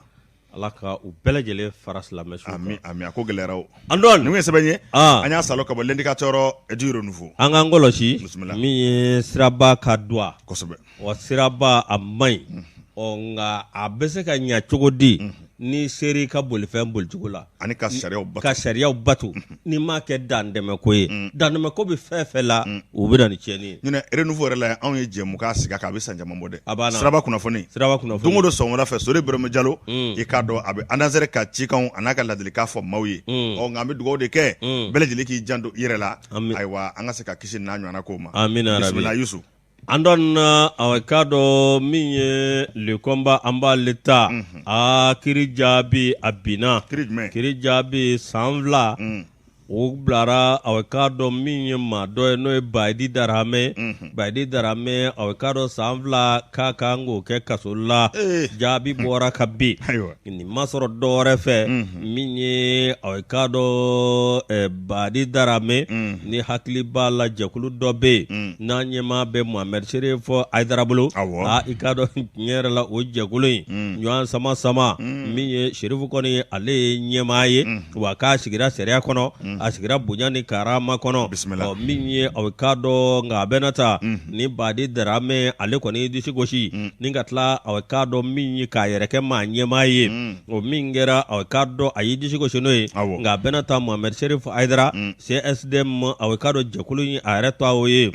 Ala ka u bɛɛ lajɛlen fara silamɛ su kan. Ami, ami, a ko gɛlɛyara o. Antoine. Nin ye sɛbɛn ye. An y'a salo ka bɔ L'Indicateur du Renouveau. An k'an kɔlɔsi. Bisimila. Min ye siraba ka duwa. Kosɛbɛ. Wa siraba a man ɲi. Ɔ nka a bɛ se ka ɲɛ cogo di n'i sera i ka bolifɛn bolicogo la? Ani ka sariyaw bato. Ka sariyaw bato. N'i m'a kɛ dantɛmɛko ye, dantɛmɛko bɛ fɛn fɛn la, o bɛ na ni tiɲɛni ye. Ɲinɛ Renouveau yɛrɛ la, anw ye jɛmukan sigi a kan, a bɛ san caman bɔ dɛ. A banna. Siraba kunnafoni. Siraba kunnafoni. Don o don sɔgɔmada fɛ, Sori Ibrahima Jalo, i k'a dɔn a bɛ ANASER ka cikanw a n'a ka ladilikan fɔ maaw ye. Ɔ nka an bɛ dugawu de kɛ, bɛɛ lajɛlen k'i janto i yɛrɛ la. Ayiwa, an ka se ka kisi n'a ɲɔgɔnna kow ma. Amina rabi. Bisimila Yusu. Antoine, a k'a dɔn min ye Le Combat, an b'ale ta. Aa, kiri jaabi a binna. Kiri jumɛn? Kiri jaabi san 2. O bilara, a k'a dɔn min ye maa dɔ ye, n'o ye Bayidi Daramɛ. Bayidi Daramɛ, a k'a dɔn san 2 k'a kan k'o kɛ kaso la. Jaabi bɔra ka bin. Nin ma sɔrɔ dɔwɛrɛ fɛ, min ye a k'a dɔn Bayidi Daramɛ, ni hakili b'a la, jɛkulu dɔ bɛ yen n'a ɲɛmaa bɛ Mohamed Cherif Haidara bolo. Aa, i k'a dɔn tiɲɛ yɛrɛ la, o jɛkulu in ɲɔgɔn sama sama, min ye Cherif kɔni, ale ye ɲɛmaa ye, wa k'a sigira sariya kɔnɔ, a sigira bonya ni karama kɔnɔ. Bisimila. Min ye a k'a dɔn, nka a bɛna ta ni Bayidi Daramɛ, ale kɔni disi gosi ni ka tila, a k'a dɔn min ye k'a yɛrɛ kɛ maa ɲɛmaa ye, o min kɛra, a k'a dɔn a y'i disi gosi n'o ye. Nka a bɛna ta Mohamed Cherif Haidara, CSDM, a k'a dɔn jɛkulu in a yɛrɛ tɔgɔ o ye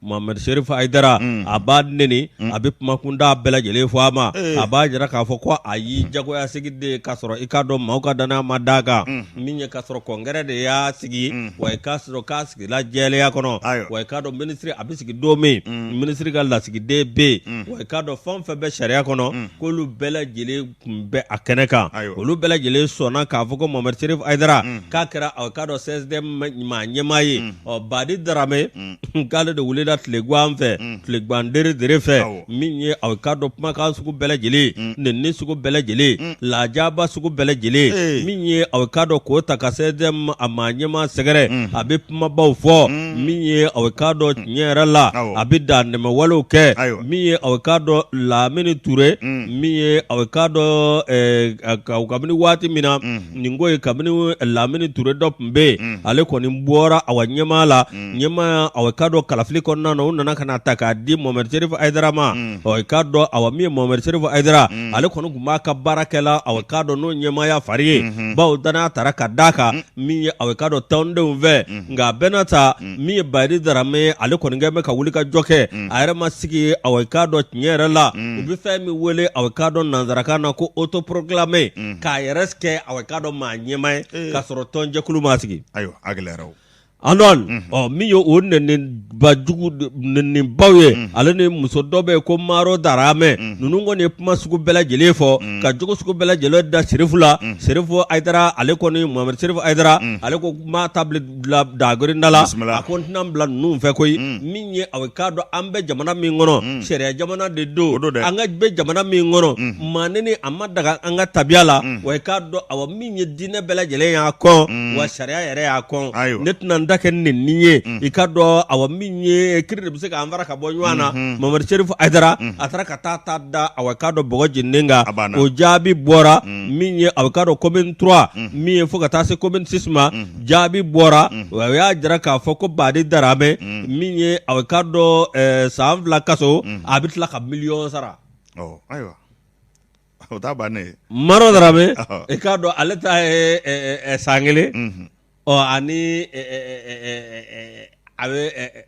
Mohamed Cherif Haidara, a b'a neni, a bɛ kumakunda bɛɛ lajɛlen fɔ a ma, a b'a jira k'a fɔ ko a y'i jagoya sigi de k'a sɔrɔ i k'a dɔn maaw ka danaya ma d'a kan, min ye k'a sɔrɔ congrès de y'a sigi, wa i k'a sɔrɔ k'a sigila jɛlenya kɔnɔ, wa i k'a dɔn minisiri a bɛ sigi don min, minisiri ka lasigiden bɛ yen, wa i k'a dɔn fɛn o fɛn bɛ sariya kɔnɔ, k'olu bɛɛ lajɛlen tun bɛ a kɛnɛ kan, olu bɛɛ lajɛlen sɔnna k'a fɔ ko Mohamed Cherif Haidara k'a kɛra a k'a dɔn CSDM maa ɲɛmaa ye. Ɔ Bayidi Daramɛ, k'ale de wulila tilegan fɛ, tilegan dere dere fɛ, min ye a k'a dɔn kumakan sugu bɛɛ lajɛlen, nɛni sugu bɛɛ lajɛlen, lajaba sugu bɛɛ lajɛlen, min ye a k'a dɔn k'o ta ka CSDM a maa ɲɛmaa sɛgɛrɛ, a bɛ kumabaw fɔ, min ye a k'a dɔn tiɲɛ yɛrɛ la, a bɛ dantɛmɛwalew kɛ, min ye a k'a dɔn Lamini Ture, min ye a k'a dɔn kabini waati min na nin ko ye, kabini Lamini Ture dɔ tun bɛ yen, ale kɔni bɔra awa ɲɛmaa la, ɲɛmaa a k'a dɔn kalafili kɔnɔna na, u nana ka na ta k'a di Mohamed Cherif Haidara ma. Ɔ i k'a dɔn awa min ye Mohamed Cherif Haidara, ale kɔni tun b'a ka baara kɛla a k'a dɔn n'o ɲɛmaaya fari ye, bawo danaya tara ka d'a kan, min ye a k'a dɔn tɔndenw fɛ. Nka a bɛɛ n'a ta, min ye Bayidi Daramɛ ye, ale kɔni kɛ bɛ ka wuli ka jɔ kɛ, a yɛrɛ ma sigi, a k'a dɔn tiɲɛ yɛrɛ la, u bɛ fɛn min wele a k'a dɔn nansarakan na ko autoproclamé, k'a yɛrɛ kɛ a k'a dɔn maa ɲɛmaa ye, k'a sɔrɔ tɔnjɛkulu ma sigi. Ayiwa, a gɛlɛyara o. Antoine, ɔ min ye o nɛniba jugu nɛnibaw ye, ale ni muso dɔ bɛ yen ko Maro Daramɛ, ninnu kɔni ye kuma sugu bɛɛ lajɛlen fɔ, ka jogo sugu bɛɛ lajɛlen da Serifu la. Serifu Hayidara, ale kɔni Mohamed Serifu Hayidara, ale ko maa ta bila dagirinda la, a ko n tɛna n bila ninnu fɛ koyi. Min ye a k'a dɔn an bɛ jamana min kɔnɔ, sariya jamana de don, an ka bɛ jamana min kɔnɔ, maa nɛni a ma daga an ka tabiya la, wa i k'a dɔn awa min ye diinɛ bɛɛ lajɛlen y'a kɔn, wa sariya yɛrɛ y'a kɔn. Ne tɛna n ta kɛ nenni ye i k'a dɔn awa min ye kiri de bɛ se k'an fara ka bɔ ɲɔgɔn na Mamadu Serifu Hayidara a taara ka taa ta da awa k'a dɔn bɔgɔ jeninen kan o jaabi bɔra min ye awa k'a dɔn commune 3 min ye fo ka taa se commune 6 ma jaabi bɔra o y'a jira k'a fɔ ko Badi Daramɛ min ye awa k'a dɔn san 2 kaso a bɛ tila ka miliyɔn sara. Ayiwa o t'a bannen ye. Maro Daramɛ i k'a dɔn ale ta ye san 1 ɔ ani a bɛ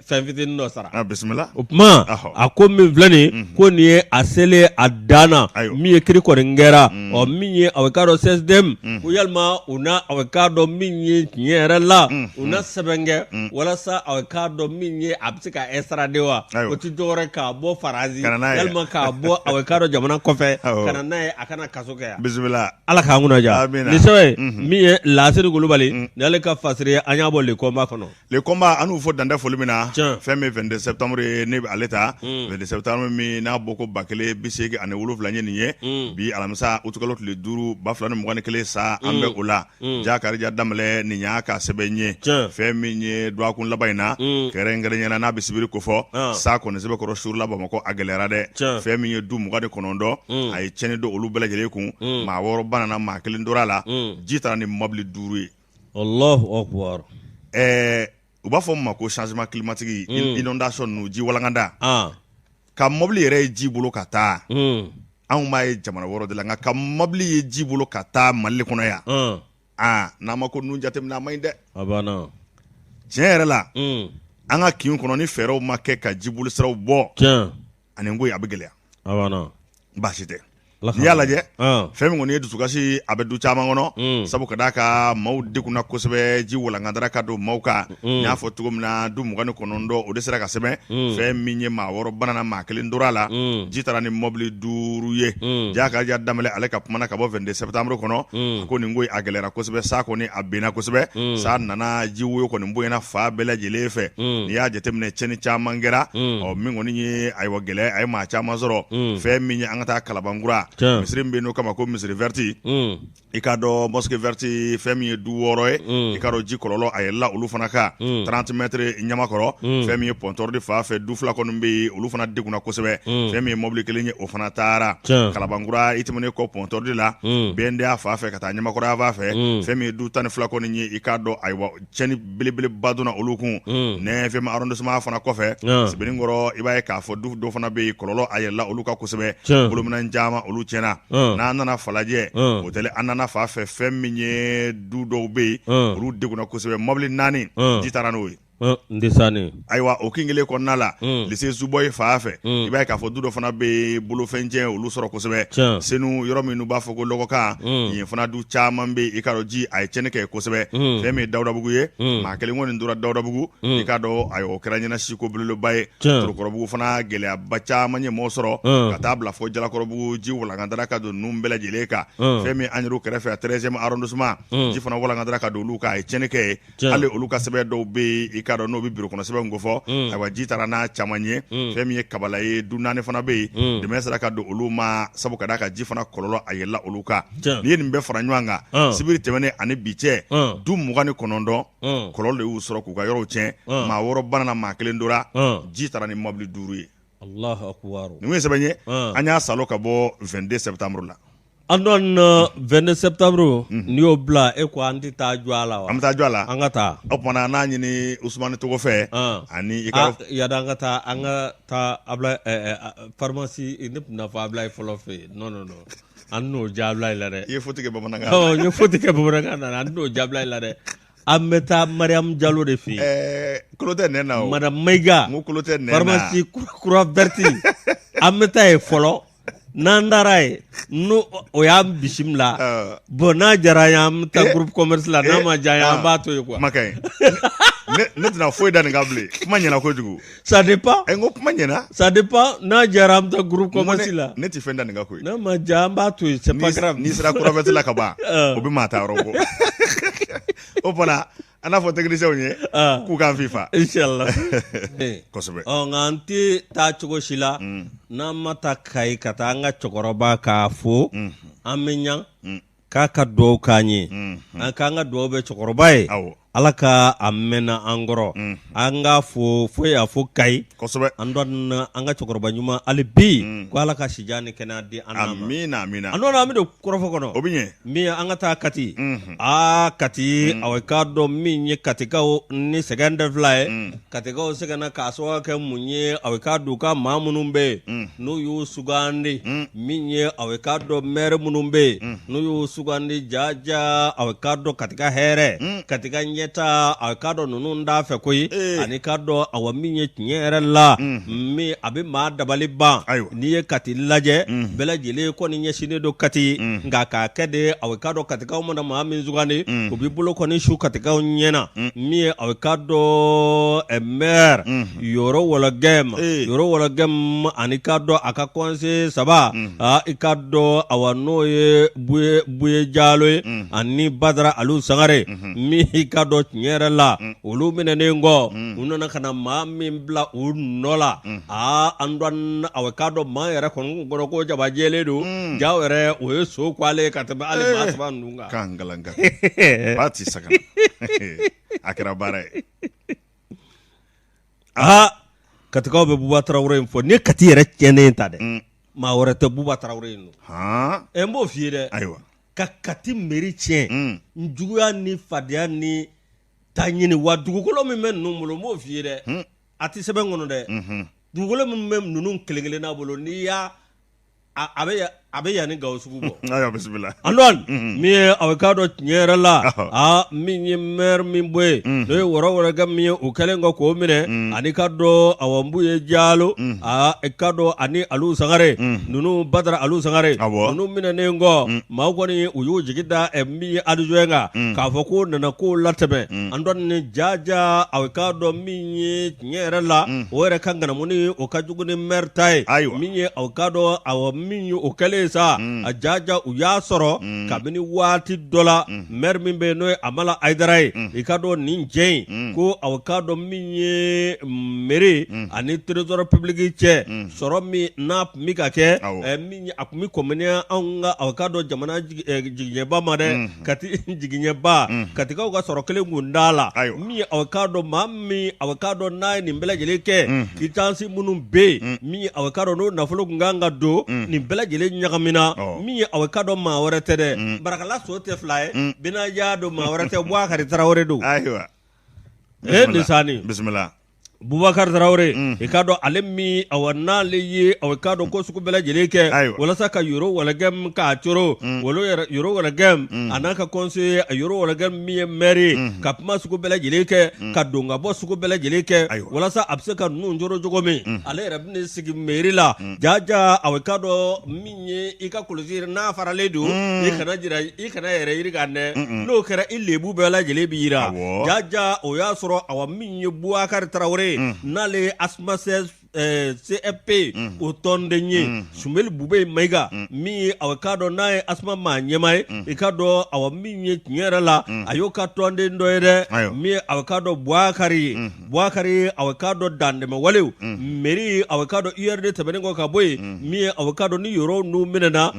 fɛn fitinin dɔ sara. A bisimila. O tuma a ko min filɛ nin ye ko nin ye a selen a dan na min ye kiri kɔni kɛra ɔ min ye awa k'a dɔn CSDM ko yalima u na awa k'a dɔn min ye tiɲɛ yɛrɛ la u na sɛbɛn kɛ walasa awa k'a dɔn min ye a bɛ se ka extrader wa o tɛ dɔwɛrɛ k'a bɔ Faransi yalima k'a bɔ awa k'a dɔn jamana kɔfɛ ka na n'a ye a ka na kaso kɛ yan. Bisimila. Ala k'an kunna diya nin sɛbɛn min ye Lasiri Kulubali nin y'ale ka fasiri ye an y'a bɔ Le Combat kɔnɔ. Le Combat an n'u fo dan tɛ foli min na fɛn min 22 septembre ye ne bɛ ale ta 22 septembre min n'a bɔ ko 1087 ye nin ye bi alamisa utikalo tile 5 2021 sa an bɛ o la ja Karija Danbɛlɛ nin y'a ka sɛbɛn ye fɛn min ye dɔgɔkun laban in na kɛrɛnkɛrɛnya la n'a bɛ sibiri kofɔ sa kɔni sɛbɛkɔrɔ suurula Bamakɔ a gɛlɛyara dɛ fɛn min ye du 29 a ye tiɲɛni don olu bɛɛ lajɛlen kun maa 6 banana maa 1 tora a la ji taara ni mɔbili 5 ye. Allahu akbar ɛɛ u b'a fɔ min ma ko changement climatique inondation ninnu ji walankanda ka mɔbili yɛrɛ ye ji bolo ka taa anw b'a ye jamana wɛrɛ de la nka ka mɔbili ye ji bolo ka taa Mali kɔnɔ yan aa n'an ma ko ninnu jateminɛ a man ɲi dɛ a banna tiɲɛ yɛrɛ la an ka kin kɔnɔ ni fɛɛrɛw ma kɛ ka jibolisiraw bɔ ani ko a bɛ gɛlɛya baasi tɛ n'i y'a lajɛ fɛn min kɔni ye dusukasi a bɛ du caman kɔnɔ mm. sabu ka d'a kan maaw degunna kosɛbɛ ji walankatara ka don maaw kan mm. n y'a fɔ cogo min na du 29 o de sera ka sɛbɛn mm. fɛn min ye maa 6 banana maa 1 tora a la ji taara ni mɔbili 5 ye ja Karija Danbɛlɛ ale ka kumana ka bɔ 22 septembre kɔnɔ a ko nin ko a gɛlɛyara kosɛbɛ sa kɔni a benna kosɛbɛ sa nana ji woyo kɔni bonyana fan bɛɛ lajɛlen fɛ n'i y'a jateminɛ cɛnni caman kɛra ɔ min kɔni ye ayiwa gɛlɛya a ye maa caman sɔrɔ fɛn min ye an ka taa Kalabankura misiri min bɛ n'o kama ko misiri verte i k'a dɔn mosquée verte fɛn min ye du 6 ye i k'a dɔn ji kɔlɔlɔ a yɛlɛla olu fana kan 30 mètres ɲamakɔrɔ fɛn min ye pont tordu fan fɛ du 2 kɔni bɛ yen olu fana degunna kosɛbɛ fɛn min ye mobili 1 ye o fana taara Kalabankura i tɛmɛnen kɔ pont tordu la BNDA fan fɛ ka taa ɲamakɔrɔ fan fɛ fɛn min ye du 12 kɔni ye i k'a dɔn ayiwa cɛnni belebeleba donna olu kun neuvième arrondissement fana kɔfɛ Sebenikɔrɔ i b'a ye k'a fɔ du dɔ fana bɛ yen kɔlɔlɔ a yɛlɛla olu kan kosɛbɛ bolominɛn caman olu tiɲɛna n'an nana Falajɛ hôtel Anana fan fɛ fɛn min ye du dɔw bɛ yen olu degunna kosɛbɛ mobili 4 ji taara n'o ye ayiwa o kin kelen kɔnɔna la lycée Zuboyi fan fɛ i b'a ye k'a fɔ du dɔ fana bɛ yen bolofɛn cɛn olu sɔrɔ kosɛbɛ Senu yɔrɔ min n'u b'a fɔ ko Lɔgɔkan yen fana du caman bɛ yen i k'a dɔn ji a ye cɛnni kɛ kosɛbɛ fɛn min ye Dawudabugu ye maa kelen kɔni tora Dawudabugu i k'a dɔn ayiwa o kɛra ɲɛnasiko belebeleba ye Torokɔrɔbugu fana gɛlɛyaba caman ye mɔgɔ sɔrɔ ka taa bila fɔ Jalakɔrɔbugu ji walankatara ka don ninnu bɛɛ lajɛlen kan fɛn min an yɛrɛ kɛrɛfɛ a 13e arrondissement ji fana walankatara ka don olu kan a ye cɛnni kɛ yen hali olu ka sɛbɛn dɔw bɛ yen i k'a dɔn n'o bɛ biro kɔnɔ sɛbɛn kofɔ ayiwa ji taara n'a caman ye fɛn min ye Kabala ye du 4 fana bɛ yen dɛmɛ sera ka don olu ma sabu ka d'a kan ji fana kɔlɔlɔ a yɛlɛla olu kan n'i ye nin bɛɛ fara ɲɔgɔn kan sibiri tɛmɛnen ani bi cɛ du 29 kɔlɔlɔ de y'u sɔrɔ k'u ka yɔrɔw tiɲɛ maa 6 banana maa 1 tora ji taara ni mɔbili 5 ye nin ye sɛbɛn ye an y'a salo ka bɔ 22 septembre la An dɔn 22 septembre n'i y'o bila e ko an tɛ taa jɔ a la wa an bɛ taa jɔ a la an ka taa o tuma na an n'a ɲini Usumani Togo fɛ ani i ka yada an ka taa an ka taa Ablaye pharmacie ne tun bɛna fɔ Ablaye fɔlɔ fɛ yen non non non an n'o diya Ablaye la dɛ i ye faute kɛ bamanankan na n ye faute kɛ bamanankan na an n'o diya Ablaye la dɛ an bɛ taa Mariam Jalo de fɛ yen ɛɛ kolo tɛ nɛn na o madame Mayiga n ko kolo tɛ nɛn na pharmacie Croix Verte an bɛ taa yen fɔlɔ n'an taara yen n'o o y'an bisimila bon n'a diyara an ye an bɛ taa groupe commerce la n'a ma diya an ye an b'a to yen quoi kuma ka ɲi ne tɛna foyi da nin kan bilen kuma ɲɛna kojugu ça dépend n ko kuma ɲɛna ça dépend n'a diyara an bɛ taa groupe commerce la ne tɛ fɛn da nin kan koyi n'a ma diya an b'a to yen c'est pas grave n'i sera Croix Verte la ka ban o bɛ maa ta yɔrɔ bɔ o fana An n'a fɔ technicienw ye k'u k'an fifa inchallah kosɛbɛ nka an tɛ taa cogo si la n'an ma taa Kayi ka taa an ka cɛkɔrɔba k'a fo an bɛ ɲa k'a ka dugawu k'an ye an k'an ka dugawu bɛ cɛkɔrɔba ye Ala ka a mɛnna an kɔrɔ an k'a fo fo y'a fo Kayi kosɛbɛ an dɔn an ka cɛkɔrɔba ɲuman hali bi ko Ala ka sijan ni kɛnɛya di an n'a ma amiina amiina an dɔn an bɛ don kɔrɔfɔ kɔnɔ o bɛ ɲɛ min ye an ka taa Kati aa Kati aw k'a dɔn min ye Katikaw ni sɛgɛn tɛ fila ye Katikaw sɛgɛnna k'a sababu kɛ mun ye aw k'a dɔn u ka maa minnu bɛ yen n'u y'u sugandi min ye aw k'a dɔn maire minnu bɛ yen n'u y'u sugandi jaja aw k'a dɔn Kati ka hɛrɛ Kati ka ɲɛtaa aw k'a dɔn ninnu t'a fɛ koyi ani k'a dɔn awa min ye tiɲɛ yɛrɛ la min a bɛ maa dabali ban n'i ye Kati lajɛ bɛɛ lajɛlen kɔni ɲɛsinnen don Kati nka k'a kɛ de aw k'a dɔn Katikaw mana maa min sugandi u b'i bolo kɔni su Katikaw ɲɛna min ye aw k'a dɔn maire Yoro Wɔlɔgɛm Yoro Wɔlɔgɛm ani k'a dɔn a ka conseiller saba i k'a dɔn awa n'o ye Buye Jalo ye ani Badara Alu Sangare min i k'a dɔn tiɲɛ yɛrɛ la olu minɛnen kɔ u nana ka na maa min bila u nɔ la aa an dɔn aw k'a dɔn maa yɛrɛ kɔni kɔnɔ ko jaba jɛlen don ja yɛrɛ o ye so kwalen ka tɛmɛ hali maa saba ninnu kan ba ti saga a kɛra baara ye aa Katikaw bɛ Buba Tarawele in fɔ ni Kati yɛrɛ tiɲɛnen ta dɛ maa wɛrɛ tɛ Buba Tarawele in don n b'o f'i ye dɛ ayiwa ka Kati mairie tiɲɛ n juguya ni fadenya ni ta ɲini wa dugukolo min bɛ ninnu bolo n b'o f'i ye dɛ a tɛ sɛbɛn kɔnɔ dɛ dugukolo min bɛ ninnu kelen kelenna bolo n'i y'a a bɛ yan ni Gawo sugu bɔ ayiwa bisimila an dɔn min ye aw k'a dɔn tiɲɛ yɛrɛ la aa min ye maire min bɔ yen n'o ye Yoro Wɔlɔgɛm min ye u kɛlen kɔ k'o minɛ ani k'a dɔn awa Buye Jalo aa i k'a dɔn ani Alu Sangare ninnu Badara Alu Sangare ninnu minɛnen kɔ maaw kɔni u y'u jigi da min ye adjoint kan k'a fɔ k'o nana k'o latɛmɛ an dɔn ni jaja aw k'a dɔn min ye tiɲɛ yɛrɛ la o yɛrɛ ka ŋanamuni o ka jugu ni maire ta ye ayiwa min ye aw k'a dɔn awa min ye o kɛlen sa a jaja u y'a sɔrɔ kabini waati dɔ la maire min bɛ yen n'o ye Amala Ayidara ye i k'a dɔn nin cɛ in ko aw k'a dɔn min ye mairie ani trésor public cɛ sɔrɔ min n'a tun bɛ ka kɛ min a tun bɛ kɔminiya anw ka aw k'a dɔn jamana jigiɲɛba ma dɛ Kati jigiɲɛba Katikaw ka sɔrɔ kelen kun t'a la min ye aw k'a dɔn maa min aw k'a dɔn n'a ye nin bɛɛ lajɛlen kɛ quittance minnu bɛ yen min ye aw k'a dɔn n'o nafolo kun kan ka don nin bɛɛ lajɛlen ɲagamina min ye aw k'a dɔn maa wɛrɛ tɛ dɛ barakala so tɛ fila ye bɛnja don maa wɛrɛ tɛ Bubakari Tarawele don ayiwa e nin sani bisimila Bubakari Tarawele i k'a dɔn ale min awa n'ale ye aw k'a dɔn ko sugu bɛɛ lajɛlen kɛ walasa ka Yoro Wɔlɔgɛm k'a coro Yoro Wɔlɔgɛm a n'a ka conseiller Yoro Wɔlɔgɛm min ye maire ye ka kuma sugu bɛɛ lajɛlen kɛ ka don ka bɔ sugu bɛɛ lajɛlen kɛ walasa a bɛ se ka ninnu coro cogo min ale yɛrɛ bɛna sigi mairie la jaja aw k'a dɔn min ye i ka kulusi n'a faralen don i kana jira i kana yɛrɛ yiri ka nɛ n'o kɛra i lebu bɛɛ lajɛlen bɛ yira jaja o y'a sɔrɔ awa min ye Bubakari Tarawele n'ale ye ASMA CFP o tɔnden ye Sumeli Bubɛyi Mayiga min ye aw k'a dɔn n'a ye ASMA maa ɲɛmaa ye i k'a dɔn awa min ye tiɲɛ yɛrɛ la a y'o ka tɔnden dɔ ye dɛ min ye aw k'a dɔn Bubakari ye Bubakari aw k'a dɔn dantɛmɛwalew mairie aw k'a dɔn URD tɛmɛnen kɔ ka bɔ yen min ye aw k'a dɔn ni Yoro ninnu minɛna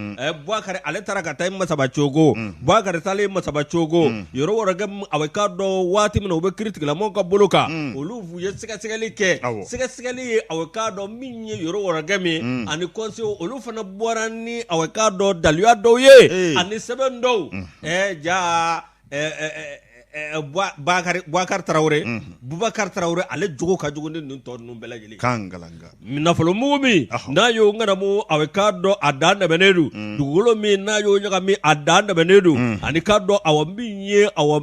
Bubakari ale taara ka taa Masaba Cogo Bubakari taalen Masaba Cogo Yoro Wɔlɔgɛm aw k'a dɔn waati min na u bɛ kiiritigɛlamɔgɔw ka bolo kan olu ye sɛgɛsɛgɛli kɛ sɛgɛsɛgɛli ye aw k'a dɔn min ye Yoro Wɔlɔgɛm ye ani conseiller olu fana bɔra ni aw k'a dɔn daluya dɔw ye ani sɛbɛn dɔw ja Bubakari Tarawele Bubakari Tarawele ale jogo ka jugu ni ninnu tɔ ninnu bɛɛ lajɛlen kan galanga nafolomugu min n'a y'o ŋanamu a k'a dɔn a dan tɛmɛnen don dugukolo min n'a y'o ɲagami a dan tɛmɛnen don ani k'a dɔn awa min ye awa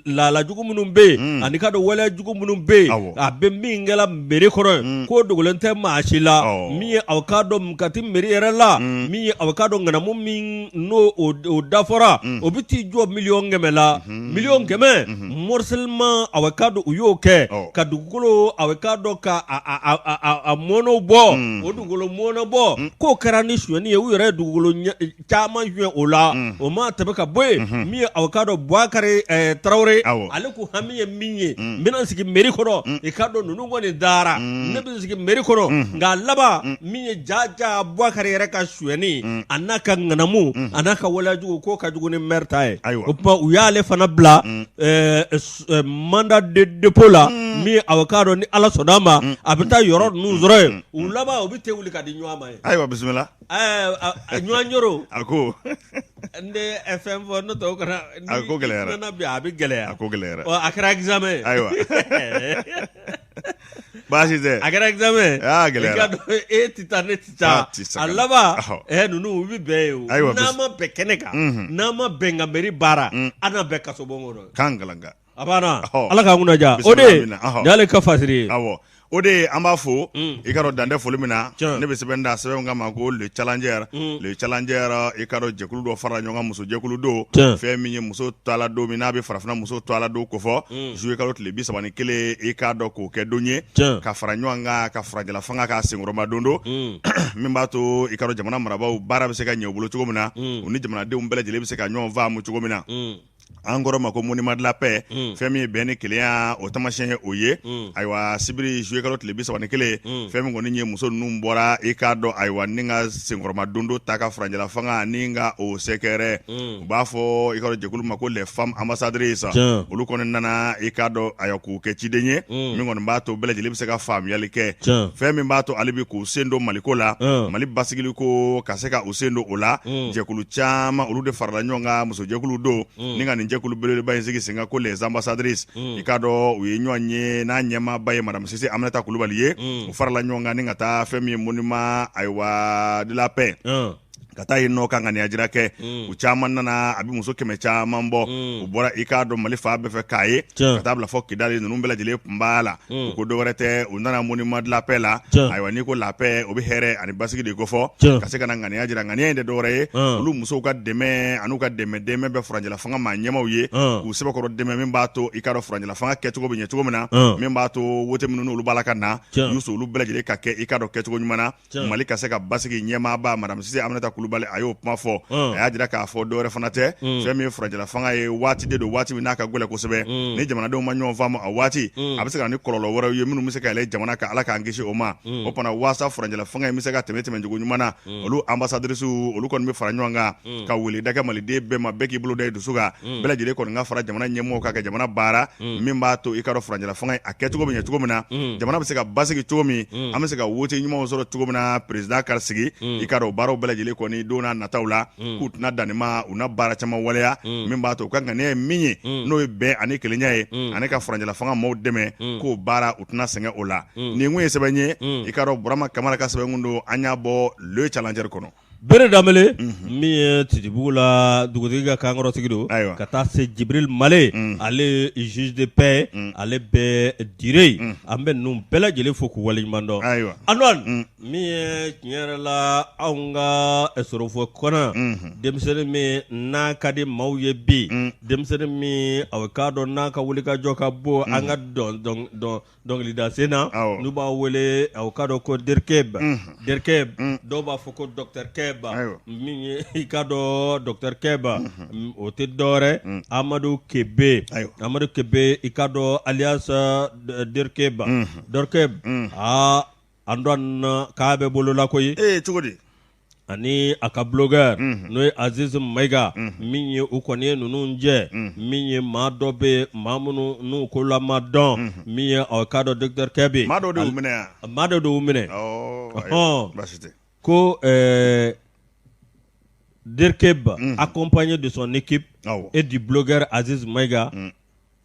laala jugu minnu bɛ yen ani k'a dɔn waleya jugu minnu bɛ yen a bɛ min kɛla mairie kɔnɔ k'o dogolen tɛ maa si la min ye aw k'a dɔn Kati mairie yɛrɛ la min ye aw k'a dɔn ŋanamu min n'o o dafɔra o bɛ t'i jɔ 100 miliyɔn la 100 miliyɔn morcellement aw k'a dɔn u y'o kɛ ka dugukolo aw k'a dɔn ka a mɔnɔ bɔ o dugukolo mɔnɔ bɔ k'o kɛra ni sonyɛni ye u yɛrɛ ye dugukolo caman suɲɛ o la o ma tɛmɛ ka bɔ yen min ye aw k'a dɔn Bubakari Tarawele ale ko hami ye min ye n bɛna sigi mairie kɔnɔ i k'a dɔn ninnu kɔni dara ne bɛ sigi mairie kɔnɔ nka laban min ye jaja Bubakari yɛrɛ ka sonyɛni a n'a ka ŋanamu a n'a ka waleya jugu k'o ka jugu ni maire ta ye o tuma u y'ale fana fanga bila mandat de dépôt la min aw k'a dɔn ni Ala sɔnna a ma a bɛ taa yɔrɔ ninnu sɔrɔ yen u laban u bɛ te wuli ka di ɲɔgɔn ma yen. Ayiwa bisimila. Ɲɔgɔn yɔrɔ. A ko. N tɛ fɛn fɔ n'o tɛ o kana. A ko gɛlɛyara. Nana bi a bɛ gɛlɛya. A ko gɛlɛyara. Ɔ a kɛra examen ye. Ayiwa. Baasi tɛ. A kɛra examen ye. Aa gɛlɛyara. I k'a dɔn e tɛ taa ne tɛ taa. A laban ninnu u bɛ bɛn yen o. Ayiwa n'an ma bɛn kɛnɛ kan. N'an ma bɛn ka mairie baara. An na bɛn kasobon kɔnɔ. K'an kalanka. A banna Ala k'an kunna diya o de nin y'ale ka fasiri ye. Awɔ o de ye an b'a fo i ka dɔn dan tɛ foli min na ne bɛ sɛbɛn da sɛbɛn k'a ma ko le challenger le challenger i ka dɔn jɛkulu dɔ fara ɲɔgɔn kan musojɛkulu don fɛn min ye muso tɔgɔla don min n'a bɛ farafinna muso tɔgɔla don kofɔ juillet kalo tile 31 i k'a dɔn k'o kɛ don ye ka fara ɲɔgɔn kan ka furancɛla fanga k'a senkɔrɔma don don min b'a to i ka dɔn jamana marabaaw baara bɛ se ka ɲɛ u bolo cogo min na u ni jamanadenw bɛɛ lajɛlen bɛ se ka ɲɔgɔn faamu cogo min na an kɔrɔ ma ko monument de la paix fɛn min ye bɛn ni kelenya o taamasiyɛn ye o ye ayiwa sibiri juillet kalo tile 31 fɛn min kɔni ye muso ninnu bɔra i k'a dɔn ayiwa ni ka senkɔrɔma dondo ta ka furancɛla fanga ni ka o sɛgɛrɛ u b'a fɔ i ka dɔn jɛkulu ma ko les femmes ambassadrices olu kɔni nana i k'a dɔn ayiwa k'u kɛ ciden ye min kɔni b'a to bɛɛ lajɛlen bɛ se ka faamuyali kɛ fɛn min b'a to hali bi k'u sen don maliko la mali basigili ko ka se ka u sen don o la jɛkulu caman olu de farala ɲɔgɔn kan musojɛkulu don ni ka nin jɛkulu belebeleba in sigi sen kan ko les ambassadrices i k'a dɔn u ye ɲɔgɔn ye n'a ɲɛmaaba ye madame Sise Aminata Kulubali ye u farala ɲɔgɔn kan ni ka taa fɛn min ye monument ayiwa de la paix ka taa yen nɔ ka ŋaniya jira kɛ u caman nana a bɛ muso 100 caman bɔ u bɔra i k'a dɔn mali fan bɛɛ fɛ k'a ye ka taa bila fɔ kidali ninnu bɛɛ lajɛlen tun b'a la u ko dɔwɛrɛ tɛ u nana monument de la paix la ayiwa n'i ko la paix o bɛ hɛrɛ ani basigi de kofɔ ka se ka na ŋaniya jira ŋaniya in tɛ dɔwɛrɛ ye olu musow ka dɛmɛ an'u ka dɛmɛ dɛmɛ bɛ furancɛla fanga maa ɲɛmaw ye k'u sɛbɛkɔrɔ dɛmɛ min b'a to i k'a dɔn furancɛla fanga kɛcogo bɛ ɲɛ cogo min na min b'a to wote minnu n'olu b'a la ka na Yusu olu bɛɛ lajɛlen ka kɛ i k'a dɔn kɛcogo ɲuman na Mali ka se ka basigi ɲɛmaaba madame Sise Aminata Kulubali a y'o kuma fɔ a y'a jira k'a fɔ dɔwɛrɛ fana tɛ fɛn min ye furancɛla fanga ye waati de don waati min n'a ka gɛlɛn kosɛbɛ ni jamanadenw ma ɲɔgɔn faamu a waati a bɛ se ka na ni kɔlɔlɔ wɛrɛw ye minnu bɛ se ka yɛlɛn jamana kan Ala k'an kisi o ma o fana waasa furancɛla fanga in bɛ se ka tɛmɛ tɛmɛcogo ɲuman na olu ambassadrices olu kɔni bɛ fara ɲɔgɔn kan ka weleda kɛ maliden bɛɛ ma bɛɛ k'i bolo da i dusu kan bɛɛ lajɛlen kɔni ka fara jamana ɲɛmɔgɔw kan ka jamana baara min b'a to i k'a dɔn furancɛla fanga a kɛcogo bɛ ɲɛ cogo min na jamana bɛ se ka basigi cogo min an bɛ se ka wote ɲumanw sɔrɔ cogo min na président ka sigi i k'a dɔn baaraw bɛɛ lajɛlen kɔni don n'a nataw la k'u tɛna dan nin ma u na baara caman waleya min b'a to u ka ŋaniya ye min ye n'o ye bɛn ani kelenya ye ani ka furancɛla fanga maaw dɛmɛ k'o baara u tɛna sɛgɛn o la nin kun ye sɛbɛn ye i k'a dɔn Burama Kamara ka sɛbɛn kun don an y'a bɔ Le Challenger kɔnɔ Bere Danbele min ye Tidibugu la dugutigi ka kankɔrɔsigi don ka taa se Jibril Male ale juge de paix ale bɛ Dire an bɛ ninnu bɛɛ lajɛlen fo k'u waleɲuman dɔn ayiwa Antoine min ye tiɲɛ yɛrɛ la anw ka sorofo kɔnɔ denmisɛnnin min n'a ka di maaw ye bi denmisɛnnin min a k'a dɔn n'a ka wulikajɔ ka bon an ka dɔn dɔnkilida sen na n'u b'a wele aw k'a dɔn ko Derkeb Derkeb dɔw b'a fɔ ko docteur Keb min ye i k'a dɔn docteur Keb o tɛ dɔwɛrɛ Amadu Kebe Amadu Kebe i k'a dɔn alias Derkeb Derkeb aa Antoine k'a bɛ bolo la koyi ee cogo di ani a ka blogueur n'o ye Aziz Mayiga min ye u kɔni ye ninnu jɛ min ye maa dɔ bɛ maa minnu n'u ko la ma dɔn min ye aw k'a dɔn docteur Kebe maa dɔ de y'u minɛ yan maa dɔ de y'u minɛ ɔhɔn baasi tɛ ko Derkeb accompagné de son équipe et du blogueur Aziz Mayiga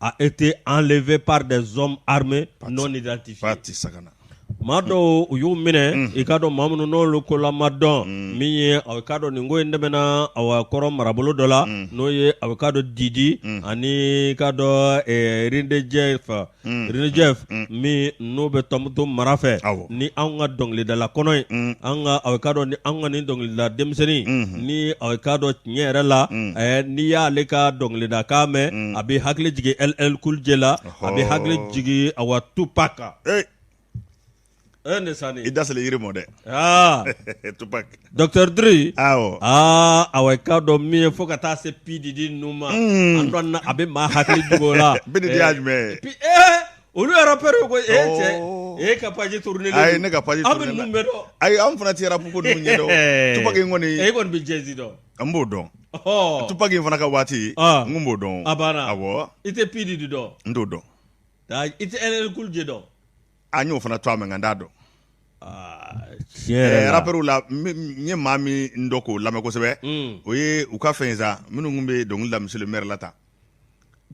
a été enlevé par des hommes armés non identifiés. Fati Sagana. Maa dɔw u y'u minɛ i k'a dɔn maa minnu n'olu ko la ma dɔn min ye aw k'a dɔn nin ko in tɛmɛna awa kɔrɔn marabolo dɔ la n'o ye aw k'a dɔn Didi ani i k'a dɔn Rindejef Rindejef min n'o bɛ Tɔnbukutu mara fɛ ni anw ka dɔnkilidala kɔnɔ ye an ka aw k'a dɔn ni anw ka nin dɔnkilida denmisɛnnin ni aw k'a dɔn tiɲɛ yɛrɛ la n'i y'ale ka dɔnkilida kan mɛn a bɛ hakili jigin LL Cool J la a bɛ hakili jigin awa Tupac ne sani i da selen yiri mɔ dɛ aa Tupac Docteur Dre awɔ aa awa i k'a dɔn min ye fo ka taa se P Diddy ninnu ma Antoine a bɛ maa hakili jigin o la P Diddy y'a jumɛn ye olu ye rappeur ye koyi e cɛ e ka page tourner ayi ne ka page tourner aw bɛ ninnu bɛɛ dɔn ayi anw fana tɛ rap ko ninnu ɲɛdɔn Tupac in kɔni e kɔni bɛ Jay-Z dɔn an b'o dɔn Tupac in fana ka waati n kun b'o dɔn. A banna. Awɔ. I tɛ P Diddy dɔn? N t'o dɔn. I tɛ LL Cool J dɔn? A n y'o fana tɔgɔ mɛn nka n t'a dɔn. Tiɲɛ yɛrɛ la. Rappeurs la n ye maa min dɔn k'o lamɛn kosɛbɛ, o ye u ka fɛn ye sa, minnu tun bɛ dɔnkili da monsieur le maire la tan.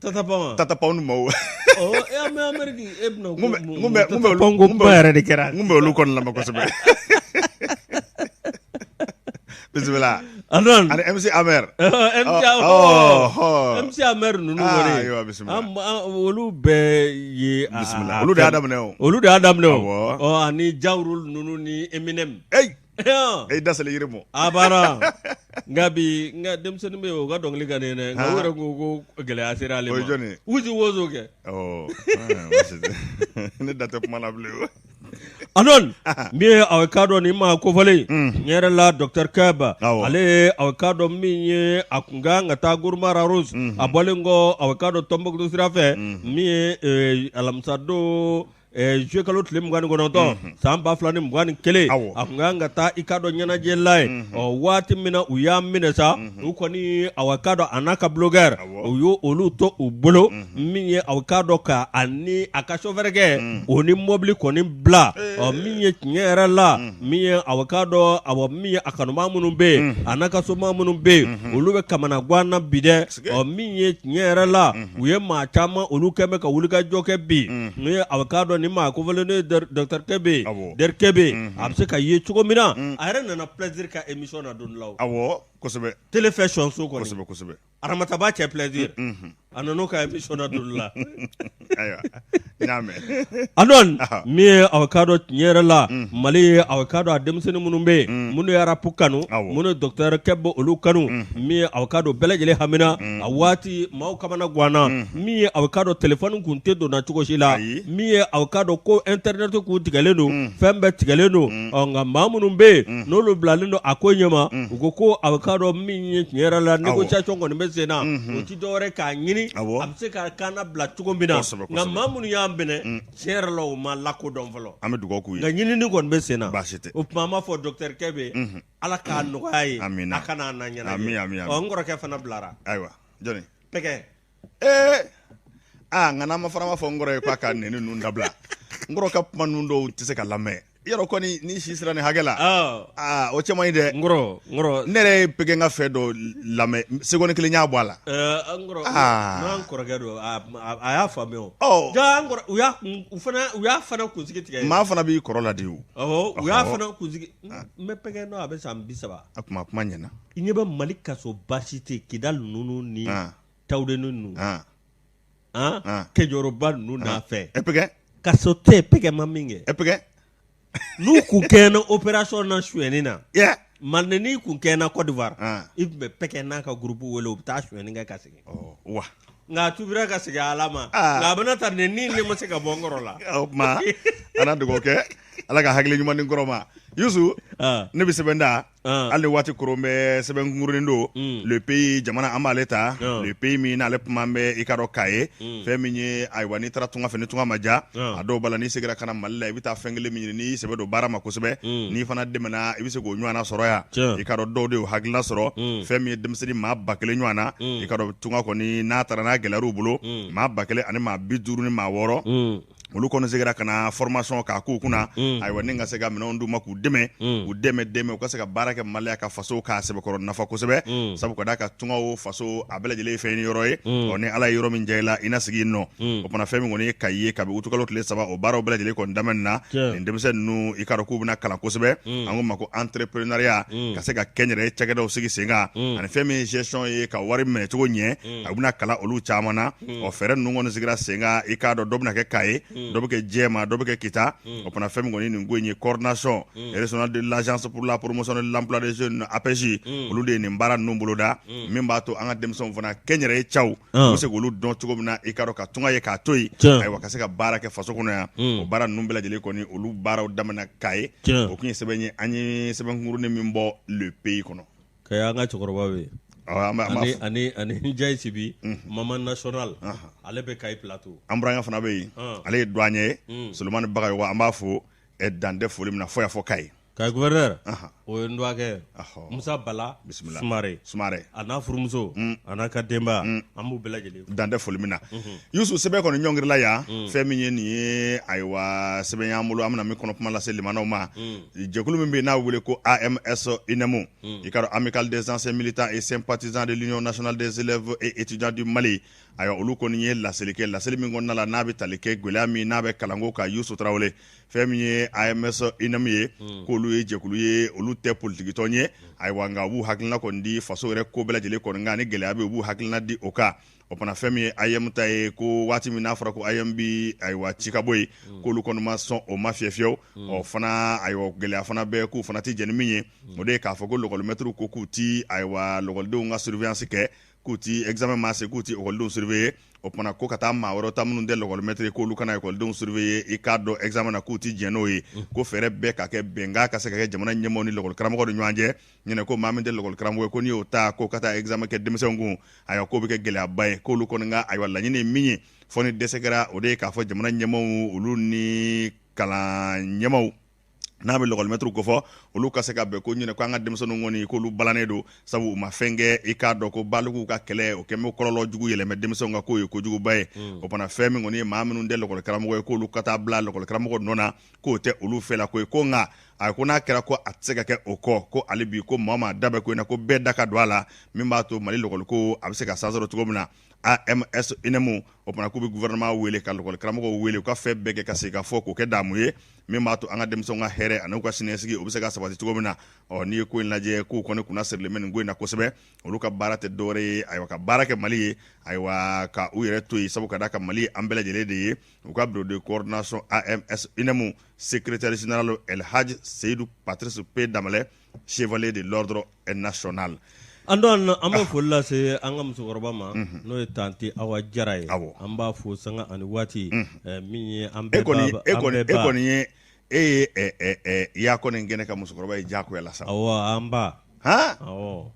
Tata Pound. Tata Pound maaw. Ɔ e an bɛ Amérique e bɛna n kun bɛ Tata Pound ko kuma yɛrɛ de kɛra. N kun bɛ olu kɔni lamɛn kosɛbɛ. Bisimila. Adnan. Ani MC Amer. MC MC Amer ninnu kɔni. Ayiwa bisimila. Olu bɛɛ ye. Bisimila olu de y'a daminɛ o. Olu de y'a daminɛ o. Awɔ. Ɔ ani Ja Rule ninnu ni Eminem. Eyi. E da selen yiri mɔ. A banna nka bi n ka denmisɛnnin bɛ yen o ka dɔnkili ka di n ye dɛ nka o yɛrɛ ko ko gɛlɛya sera ale ma. O ye jɔn ye? Uzi Wozo kɛ. Ɔ ne da tɛ kuma na bilen o. Adnan min ye aw k'a dɔn nin maa kofɔlen tiɲɛ yɛrɛ la docteur Keb ale ye aw k'a dɔn min ye a kun kan ka taa Gourma Rharous a bɔlen kɔ aw k'a dɔn Tombouctou sira fɛ min ye alamisa don juillet kalo tile 29 san 2021 a kun kan ka taa i k'a dɔn ɲɛnajɛ la yen ɔ waati min na u y'a minɛ sa u kɔni aw k'a dɔn a n'a ka blogueur u y' olu to u bolo min ye aw k'a dɔn ka a ni a ka sofɛrikɛ o ni mɔbili kɔni bila ɔ min ye tiɲɛ yɛrɛ la min ye aw k'a dɔn awa min ye a kanubaa minnu bɛ yen a n'a ka somaa minnu bɛ yen olu bɛ kamanagan na bi dɛ ɔ min ye tiɲɛ yɛrɛ la u ye maa caman olu kɛlen bɛ ka wulikajɔ kɛ bi n'o ye aw k'a dɔn nin maa kofɔlen n'o ye docteur Keb Docteur Keb a bɛ se ka ye cogo min na a yɛrɛ nana Plaisir ka émission na don dɔ la awɔ kosɛbɛ Télé fɛ sɔnso kɔni kosɛbɛ kosɛbɛ Aramataba cɛ Plaisir a nana ka émission na don dɔ la ayiwa n y'a mɛn Adnan min ye aw k'a dɔn tiɲɛ yɛrɛ la Mali ye aw k'a dɔn a denmisɛnnin minnu bɛ yen minnu ye rap kanu minnu ye docteur Keb olu kanu min ye aw k'a dɔn bɛɛ lajɛlen hamina a waati maaw kamana ganna min ye aw k'a dɔn téléphone kun tɛ donna cogo si la min ye aw k'a dɔn ko internet kun tigɛlen don fɛn bɛɛ tigɛlen don ɔ nka maa minnu bɛ yen n'olu bilalen don a ko ɲɛma u ko ko aw k'a dɔn min ye tiɲɛ yɛrɛ la négociation kɔni bɛ sen na o ti dɔwɛrɛ k'a ɲini a bɛ se ka kan bila cogo min na nka maa minnu y'a minɛ tiɲɛ yɛrɛ la u ma lakodɔn fɔlɔ an bɛ dugawu k'u ye nka ɲinini kɔni bɛ sen na baasi tɛ o tuma an b'a fɔ docteur Keb Ala k'a nɔgɔya ye a ka n'a na ɲɛnajɛ ɔ n kɔrɔkɛ fana bilara ayiwa jɔnni Pɛkɛ ee aa nka n'an ma fana b'a fɔ n kɔrɔ ye k'a ka nɛni ninnu dabila n kɔrɔ ka kuma ninnu dɔw tɛ se ka lamɛn i yɔrɔ kɔni n'i si sera nin hakɛ la aa o cɛ man ɲi dɛ n kɔrɔ n kɔrɔ ne yɛrɛ ye Pɛkɛ ka fɛn dɔ lamɛn seconde kelen y'a bɔ a la n kɔrɔ n'an kɔrɔkɛ don a y'a faamuya o ja n kɔrɔ u y'a u fana u y'a fana kunsigi tigɛ maa fana b'i kɔrɔ ladi o awɔ u y'a fana kunsigi n bɛ Pɛkɛ dɔn a bɛ san 30 a kuma kuma ɲɛna i ɲɛ bɛ Mali kaso baasi tɛ Kidali ninnu ni Tawudeni ninnu Kɛjɔrɔba ninnu n'a fɛ Pɛkɛ kaso tɛ Pɛkɛ ma min kɛ Pɛkɛ n'u kun kɛɲɛna opération na sonyɛni na Mali n'i kun kɛɲɛna Côte d'Ivoire i tun bɛ Pɛkɛ n'a ka groupe wele u bɛ taa sonyɛni kɛ ka segin wa nka a tubira ka segin Ala ma nka a bɛna taa nɛni ne ma se ka bɔ n kɔrɔ la o tuma an na dugawu kɛ Ala ka hakili ɲuman di n kɔrɔ ma Yusu ne bɛ sɛbɛn da hali ni waati koron bɛ sɛbɛn kunkurunin don Le Pays jamana an b'ale ta Le Pays min n'ale kuma bɛ i ka dɔn k'a ye fɛn min ye ayiwa n'i taara tunga fɛ ni tunga ma diya a dɔw b'a la n'i seginna ka na Mali la i bɛ taa fɛn kelen min ɲini n'i y'i sɛbɛ don baara ma kosɛbɛ n'i fana dɛmɛna i bɛ se k'o ɲɔgɔnna sɔrɔ yan i ka dɔn dɔw de y'o hakilina sɔrɔ fɛn min ye denmisɛnnin maa 1000 ɲɔgɔn na i ka dɔn tunga kɔni n'a taara n'a gɛlɛyar'u bolo maa 1056 olu kɔni seginna ka na formation k'a k'u kunna ayiwa ni ka se ka minɛnw d'u ma k'u dɛmɛ u dɛmɛ dɛmɛ u ka se ka baara kɛ Mali ka faso k'a sɛbɛkɔrɔ nafa kosɛbɛ sabu ka d'a kan tunga o faso a bɛɛ lajɛlen ye fɛn ɲini yɔrɔ ye ɔ ni Ala ye yɔrɔ min diya i la i na sigi yen nɔ o fana fɛn min kɔni ye Kayi ye kabi utukalo tile 3 o baaraw bɛɛ lajɛlen kɔni daminɛ na nin denmisɛn ninnu i k'a dɔn k'u bɛna kalan kosɛbɛ an k'o ma ko entrepreneuriat ka se ka kɛnyɛrɛye cakɛdaw sigi sen kan ani fɛn min ye gestion ye ka wari minɛ cogo ɲɛ a bɛna kalan olu caman na ɔ fɛɛrɛ ninnu kɔni sigira sen kan i k'a dɔn dɔ bɛna kɛ Kayi dɔ bɛ kɛ Jɛma dɔ bɛ kɛ Kita o fana fɛn min kɔni nin ko in ye coordination régionale de l'agence pour la promotion de l'emploi des jeunes APEJ olu de ye nin baara ninnu boloda min b'a to an ka denmisɛnw fana kɛnyɛrɛye caw u bɛ se k'olu dɔn cogo min na i k'a dɔn ka tunga ye k'a to yen ayiwa ka se ka baara kɛ faso kɔnɔ yan o baara ninnu bɛɛ lajɛlen kɔni olu baaraw daminɛ Kayi o tun ye sɛbɛn ye an ye sɛbɛn kunkurunin min bɔ Le Pays kɔnɔ Kayi an ka cɛkɔrɔba bɛ yen ani ani Njayi Sibi Maman national ale bɛ Kayi Plateau an burankɛ fana bɛ yen ale ye douanier ye Solomani Bagayogo an b'a fo dan tɛ foli min na fo yan fɔ Kayi. Kayi gouverneur o ye n dɔgɔkɛ Musa Bala Sumare Sumare a n'a furumuso a n'a ka denba an b'u bɛɛ lajɛlen dan tɛ foli min na. Yusu, sɛbɛn kɔni ɲɔngirila yan. Fɛn min ye nin ye, ayiwa, sɛbɛn y'an bolo, an bɛna min kɔnɔ kuma lase limanaw ma. Jɛkulu min bɛ yen n'a wele ko AMS UNEM, i ka dɔn, Amicale des anciens militants et sympathisants de l'Union nationale des élèves et étudiants du Mali, ayiwa, olu kɔni ye laseli kɛ. Laseli min kɔnɔna la, n'a bɛ tali kɛ gɛlɛya min n'a bɛ kalanko kan. Yusu Tarawele, fɛn min ye AMS UNEM ye, k'olu ye jɛkulu ye, olu tɛ politikitɔn ye, ayiwa, nka u b'u hakilina kɔni di faso yɛrɛ ko bɛɛ lajɛlen kɔni kan. Ni gɛlɛya bɛ, u b'u hakilina di o kan. O fana, fɛn min ye AEEM ta ye, ko waati min n'a fɔra ko AEEM bi, ayiwa, ci ka bɔ yen, k'olu kɔni ma sɔn o ma fiye fiyewu. Ɔ fana, ayiwa, gɛlɛya fana bɛ k'u fana tɛ jɛn ni min ye, o de ye k'a fɔ ko lɔkɔlimɛtiriw ko k'u ti, ayiwa, lɔkɔlidenw ka surveillance kɛ, k'u ti examen ma se, k'u ti ekɔlidenw surveiller. O tuma ko ka taa maa wɛrɛ ta minnu tɛ lɔkɔlimɛtiri, k'olu kana ekɔlidenw surveiller, i k'a dɔn, examen na, k'u ti jɛn n'o ye. Ko fɛɛrɛ bɛɛ ka kɛ, bɛnkan ka se ka kɛ jamana ɲɛmaaw ni lɔkɔlikaramɔgɔw ni ɲɔgɔn cɛ ɲinɛ, ko maa min tɛ lɔkɔlikaramɔgɔ ye, ko n'i y'o ta ko ka taa examen kɛ denmisɛnw kun, ayiwa, k'o bɛ kɛ gɛlɛyaba ye. K'olu kɔni ka, ayiwa, laɲini ye min ye, fɔ ni dɛsɛ kɛra, o de ye k'a fɔ jamana ɲɛmaaw, olu ni kalan ɲɛmaaw n'a bɛ lɔkɔlimɛtiriw kofɔ, olu ka se ka bɛn ko ɲinɛ ko an ka denmisɛnninw kɔni, k'olu balannen don, sabu u ma fɛn kɛ. I k'a dɔn ko balikuw ka kɛlɛ, o kɛn bɛ kɔlɔlɔ jugu yɛlɛmɛ denmisɛnw kan, k'o ye kojuguba ye. O fana, fɛn min kɔni ye maa minnu tɛ lɔkɔlikaramɔgɔ ye, k'olu ka taa bila lɔkɔlikaramɔgɔ nɔ na, k'o tɛ olu fɛla ko ye. Ko nka a ko n'a kɛra ko a tɛ se ka kɛ o kɔ, ko hali bi ko maa maa da bɛ ko in na, ko bɛɛ da ka don a la, min b'a to Mali lɔkɔliko a bɛ se ka san sɔrɔ cogo min na. AMS UNEM, o fana, k'u bɛ gouvernement wele ka lɔkɔlikaramɔgɔw wele, u ka fɛn bɛɛ kɛ ka se ka fɔ k'o kɛ damu ye, min b'a to an ka denmisɛnw ka hɛrɛ ani u ka siniɲɛsigi, o bɛ se ka sabati cogo min na. Ɔ, n'i ye ko in lajɛ, k'u kɔni kunna sirilen bɛ nin ko in na kosɛbɛ. Olu ka baara tɛ dɔwɛrɛ ye, ayiwa, ka baara kɛ Mali ye, ayiwa, ka u yɛrɛ to yen, sabu ka d'a kan Mali an bɛɛ lajɛlen de ye. U ka bureau de coordination AMS UNEM secrétaire général El Hadj Seydou Patrice P Danbɛlɛ, chevalier de l'ordre national. An don, an bɛ foli lase an ka musokɔrɔba ma, n'o ye tanti Awa Jara ye. An b'a fo sanga ani waati min ye an bɛɛ. E kɔni, e kɔni ye e ye i y'a kɔni kɛnɛ ka musokɔrɔba ye diyagoya la sa. Awɔ, an ba. Awɔ.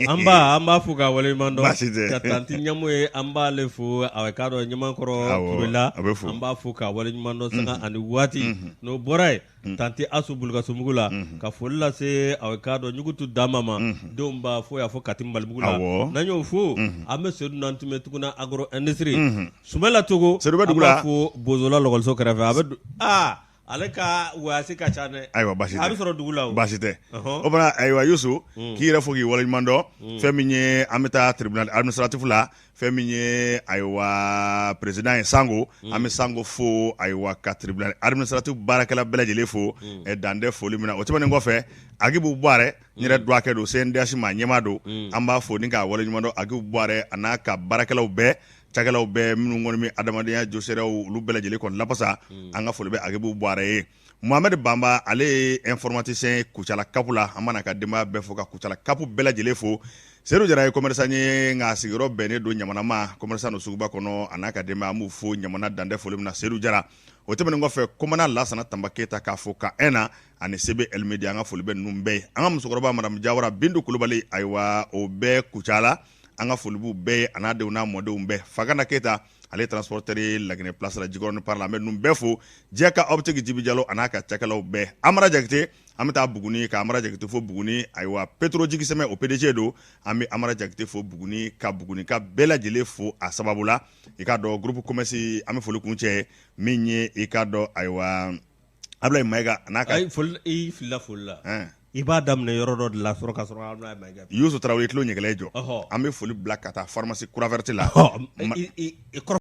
An ba, an b'a fo ka waleɲuman dɔn. Baasi tɛ. Ka tanti Ɲamu ye, an b'ale fo a k'a dɔn Ɲamakɔrɔ Turela. A bɛ fo. An b'a fo ka waleɲuman dɔn sanga ani waati. N'o bɔra yen, tanti Asu Bulukasobugu la, ka foli lase a k'a dɔn Ɲugutu Dama ma, denw b'a fo y'a fɔ Kati Malibugu la. N'an y'o fo, an bɛ Sedu Nantume Tuguna agro industrie, Sumala Togo, Sedu bɛ dugu la. An b'a fo Bozola lɔgɔliso kɛrɛfɛ, a bɛ aa ale ka voyage ka ca dɛ. Ayiwa, baasi tɛ. A bɛ sɔrɔ dugu la o. Baasi tɛ. O fana, ayiwa, Yusu, k'i yɛrɛ fo k'i waleɲuman dɔn. Fɛn min ye, an bɛ taa tribunal administratif la. Fɛn min ye, ayiwa, président ye Sango, an bɛ Sango fo, ayiwa, ka tribunal administratif baarakɛla bɛɛ lajɛlen fo, dan tɛ foli min na. O tɛmɛnen kɔfɛ, Agibu Buwarɛ, n yɛrɛ dɔgɔkɛ don, CNDH maa ɲɛmaa don, an b'a fo ni k'a waleɲuman dɔn. Agibu Buwarɛ a n'a ka baarakɛlaw bɛɛ, cakɛlaw bɛɛ minnu kɔni bɛ adamadenya josiraw, olu bɛɛ lajɛlen kɔni lafasa, an ka foli bɛ Agibu Buwarɛ ye. Mohamed Banba, ale ye informaticien ye Kucala CAP la, an b'a n'a ka denbaya bɛɛ fo, ka Kucala CAP bɛɛ lajɛlen fo. Seydou Jara ye commerçant ye, nka sigiyɔrɔ bɛnnen don Ɲamana ma, commerçant don suguba kɔnɔ, a n'a ka denbaya, an b'u fo Ɲamana, dan tɛ foli min na. Seydou Jara. O tɛmɛnen kɔfɛ, Komana Lasana Tanba Keyita, k'a fo ka un na ani CB El Medi, an ka foli bɛ ninnu bɛɛ ye. An ka musokɔrɔba madame Jawara Bintu Kulubali, ayiwa, o bɛɛ Kucala, an ka foli b'u bɛɛ ye, a n'a denw n'a mɔdenw bɛɛ. Fagana Keyita, ale transporteur ye Laginɛ place la, Jikɔrɔni Para la, an bɛ ninnu bɛɛ fo. Jɛ ka optique Jibi Jalo a n'a ka cakɛlaw bɛɛ. Amara Jakite, an bɛ taa Buguni ka Amara Jakite fo Buguni, ayiwa, Petro Jigisɛmɛ, o PDG don, an bɛ Amara Jakite fo Buguni, ka Buguni ka bɛɛ lajɛlen fo a sababu la. I k'a dɔn, groupe commerce, an bɛ foli kuncɛ min ye, i k'a dɔn, ayiwa, Abulayi Mayiga a n'a ka Ayi, foli, i filila foli la. I b'a daminɛ yɔrɔ dɔ de la sɔrɔ ka sɔrɔ Abulayi Mayiga. Yusu Tarawele, tulo ɲɛgɛlɛ jɔ. An bɛ foli bila ka taa pharmacie Croix Verte la. I kɔrɔ.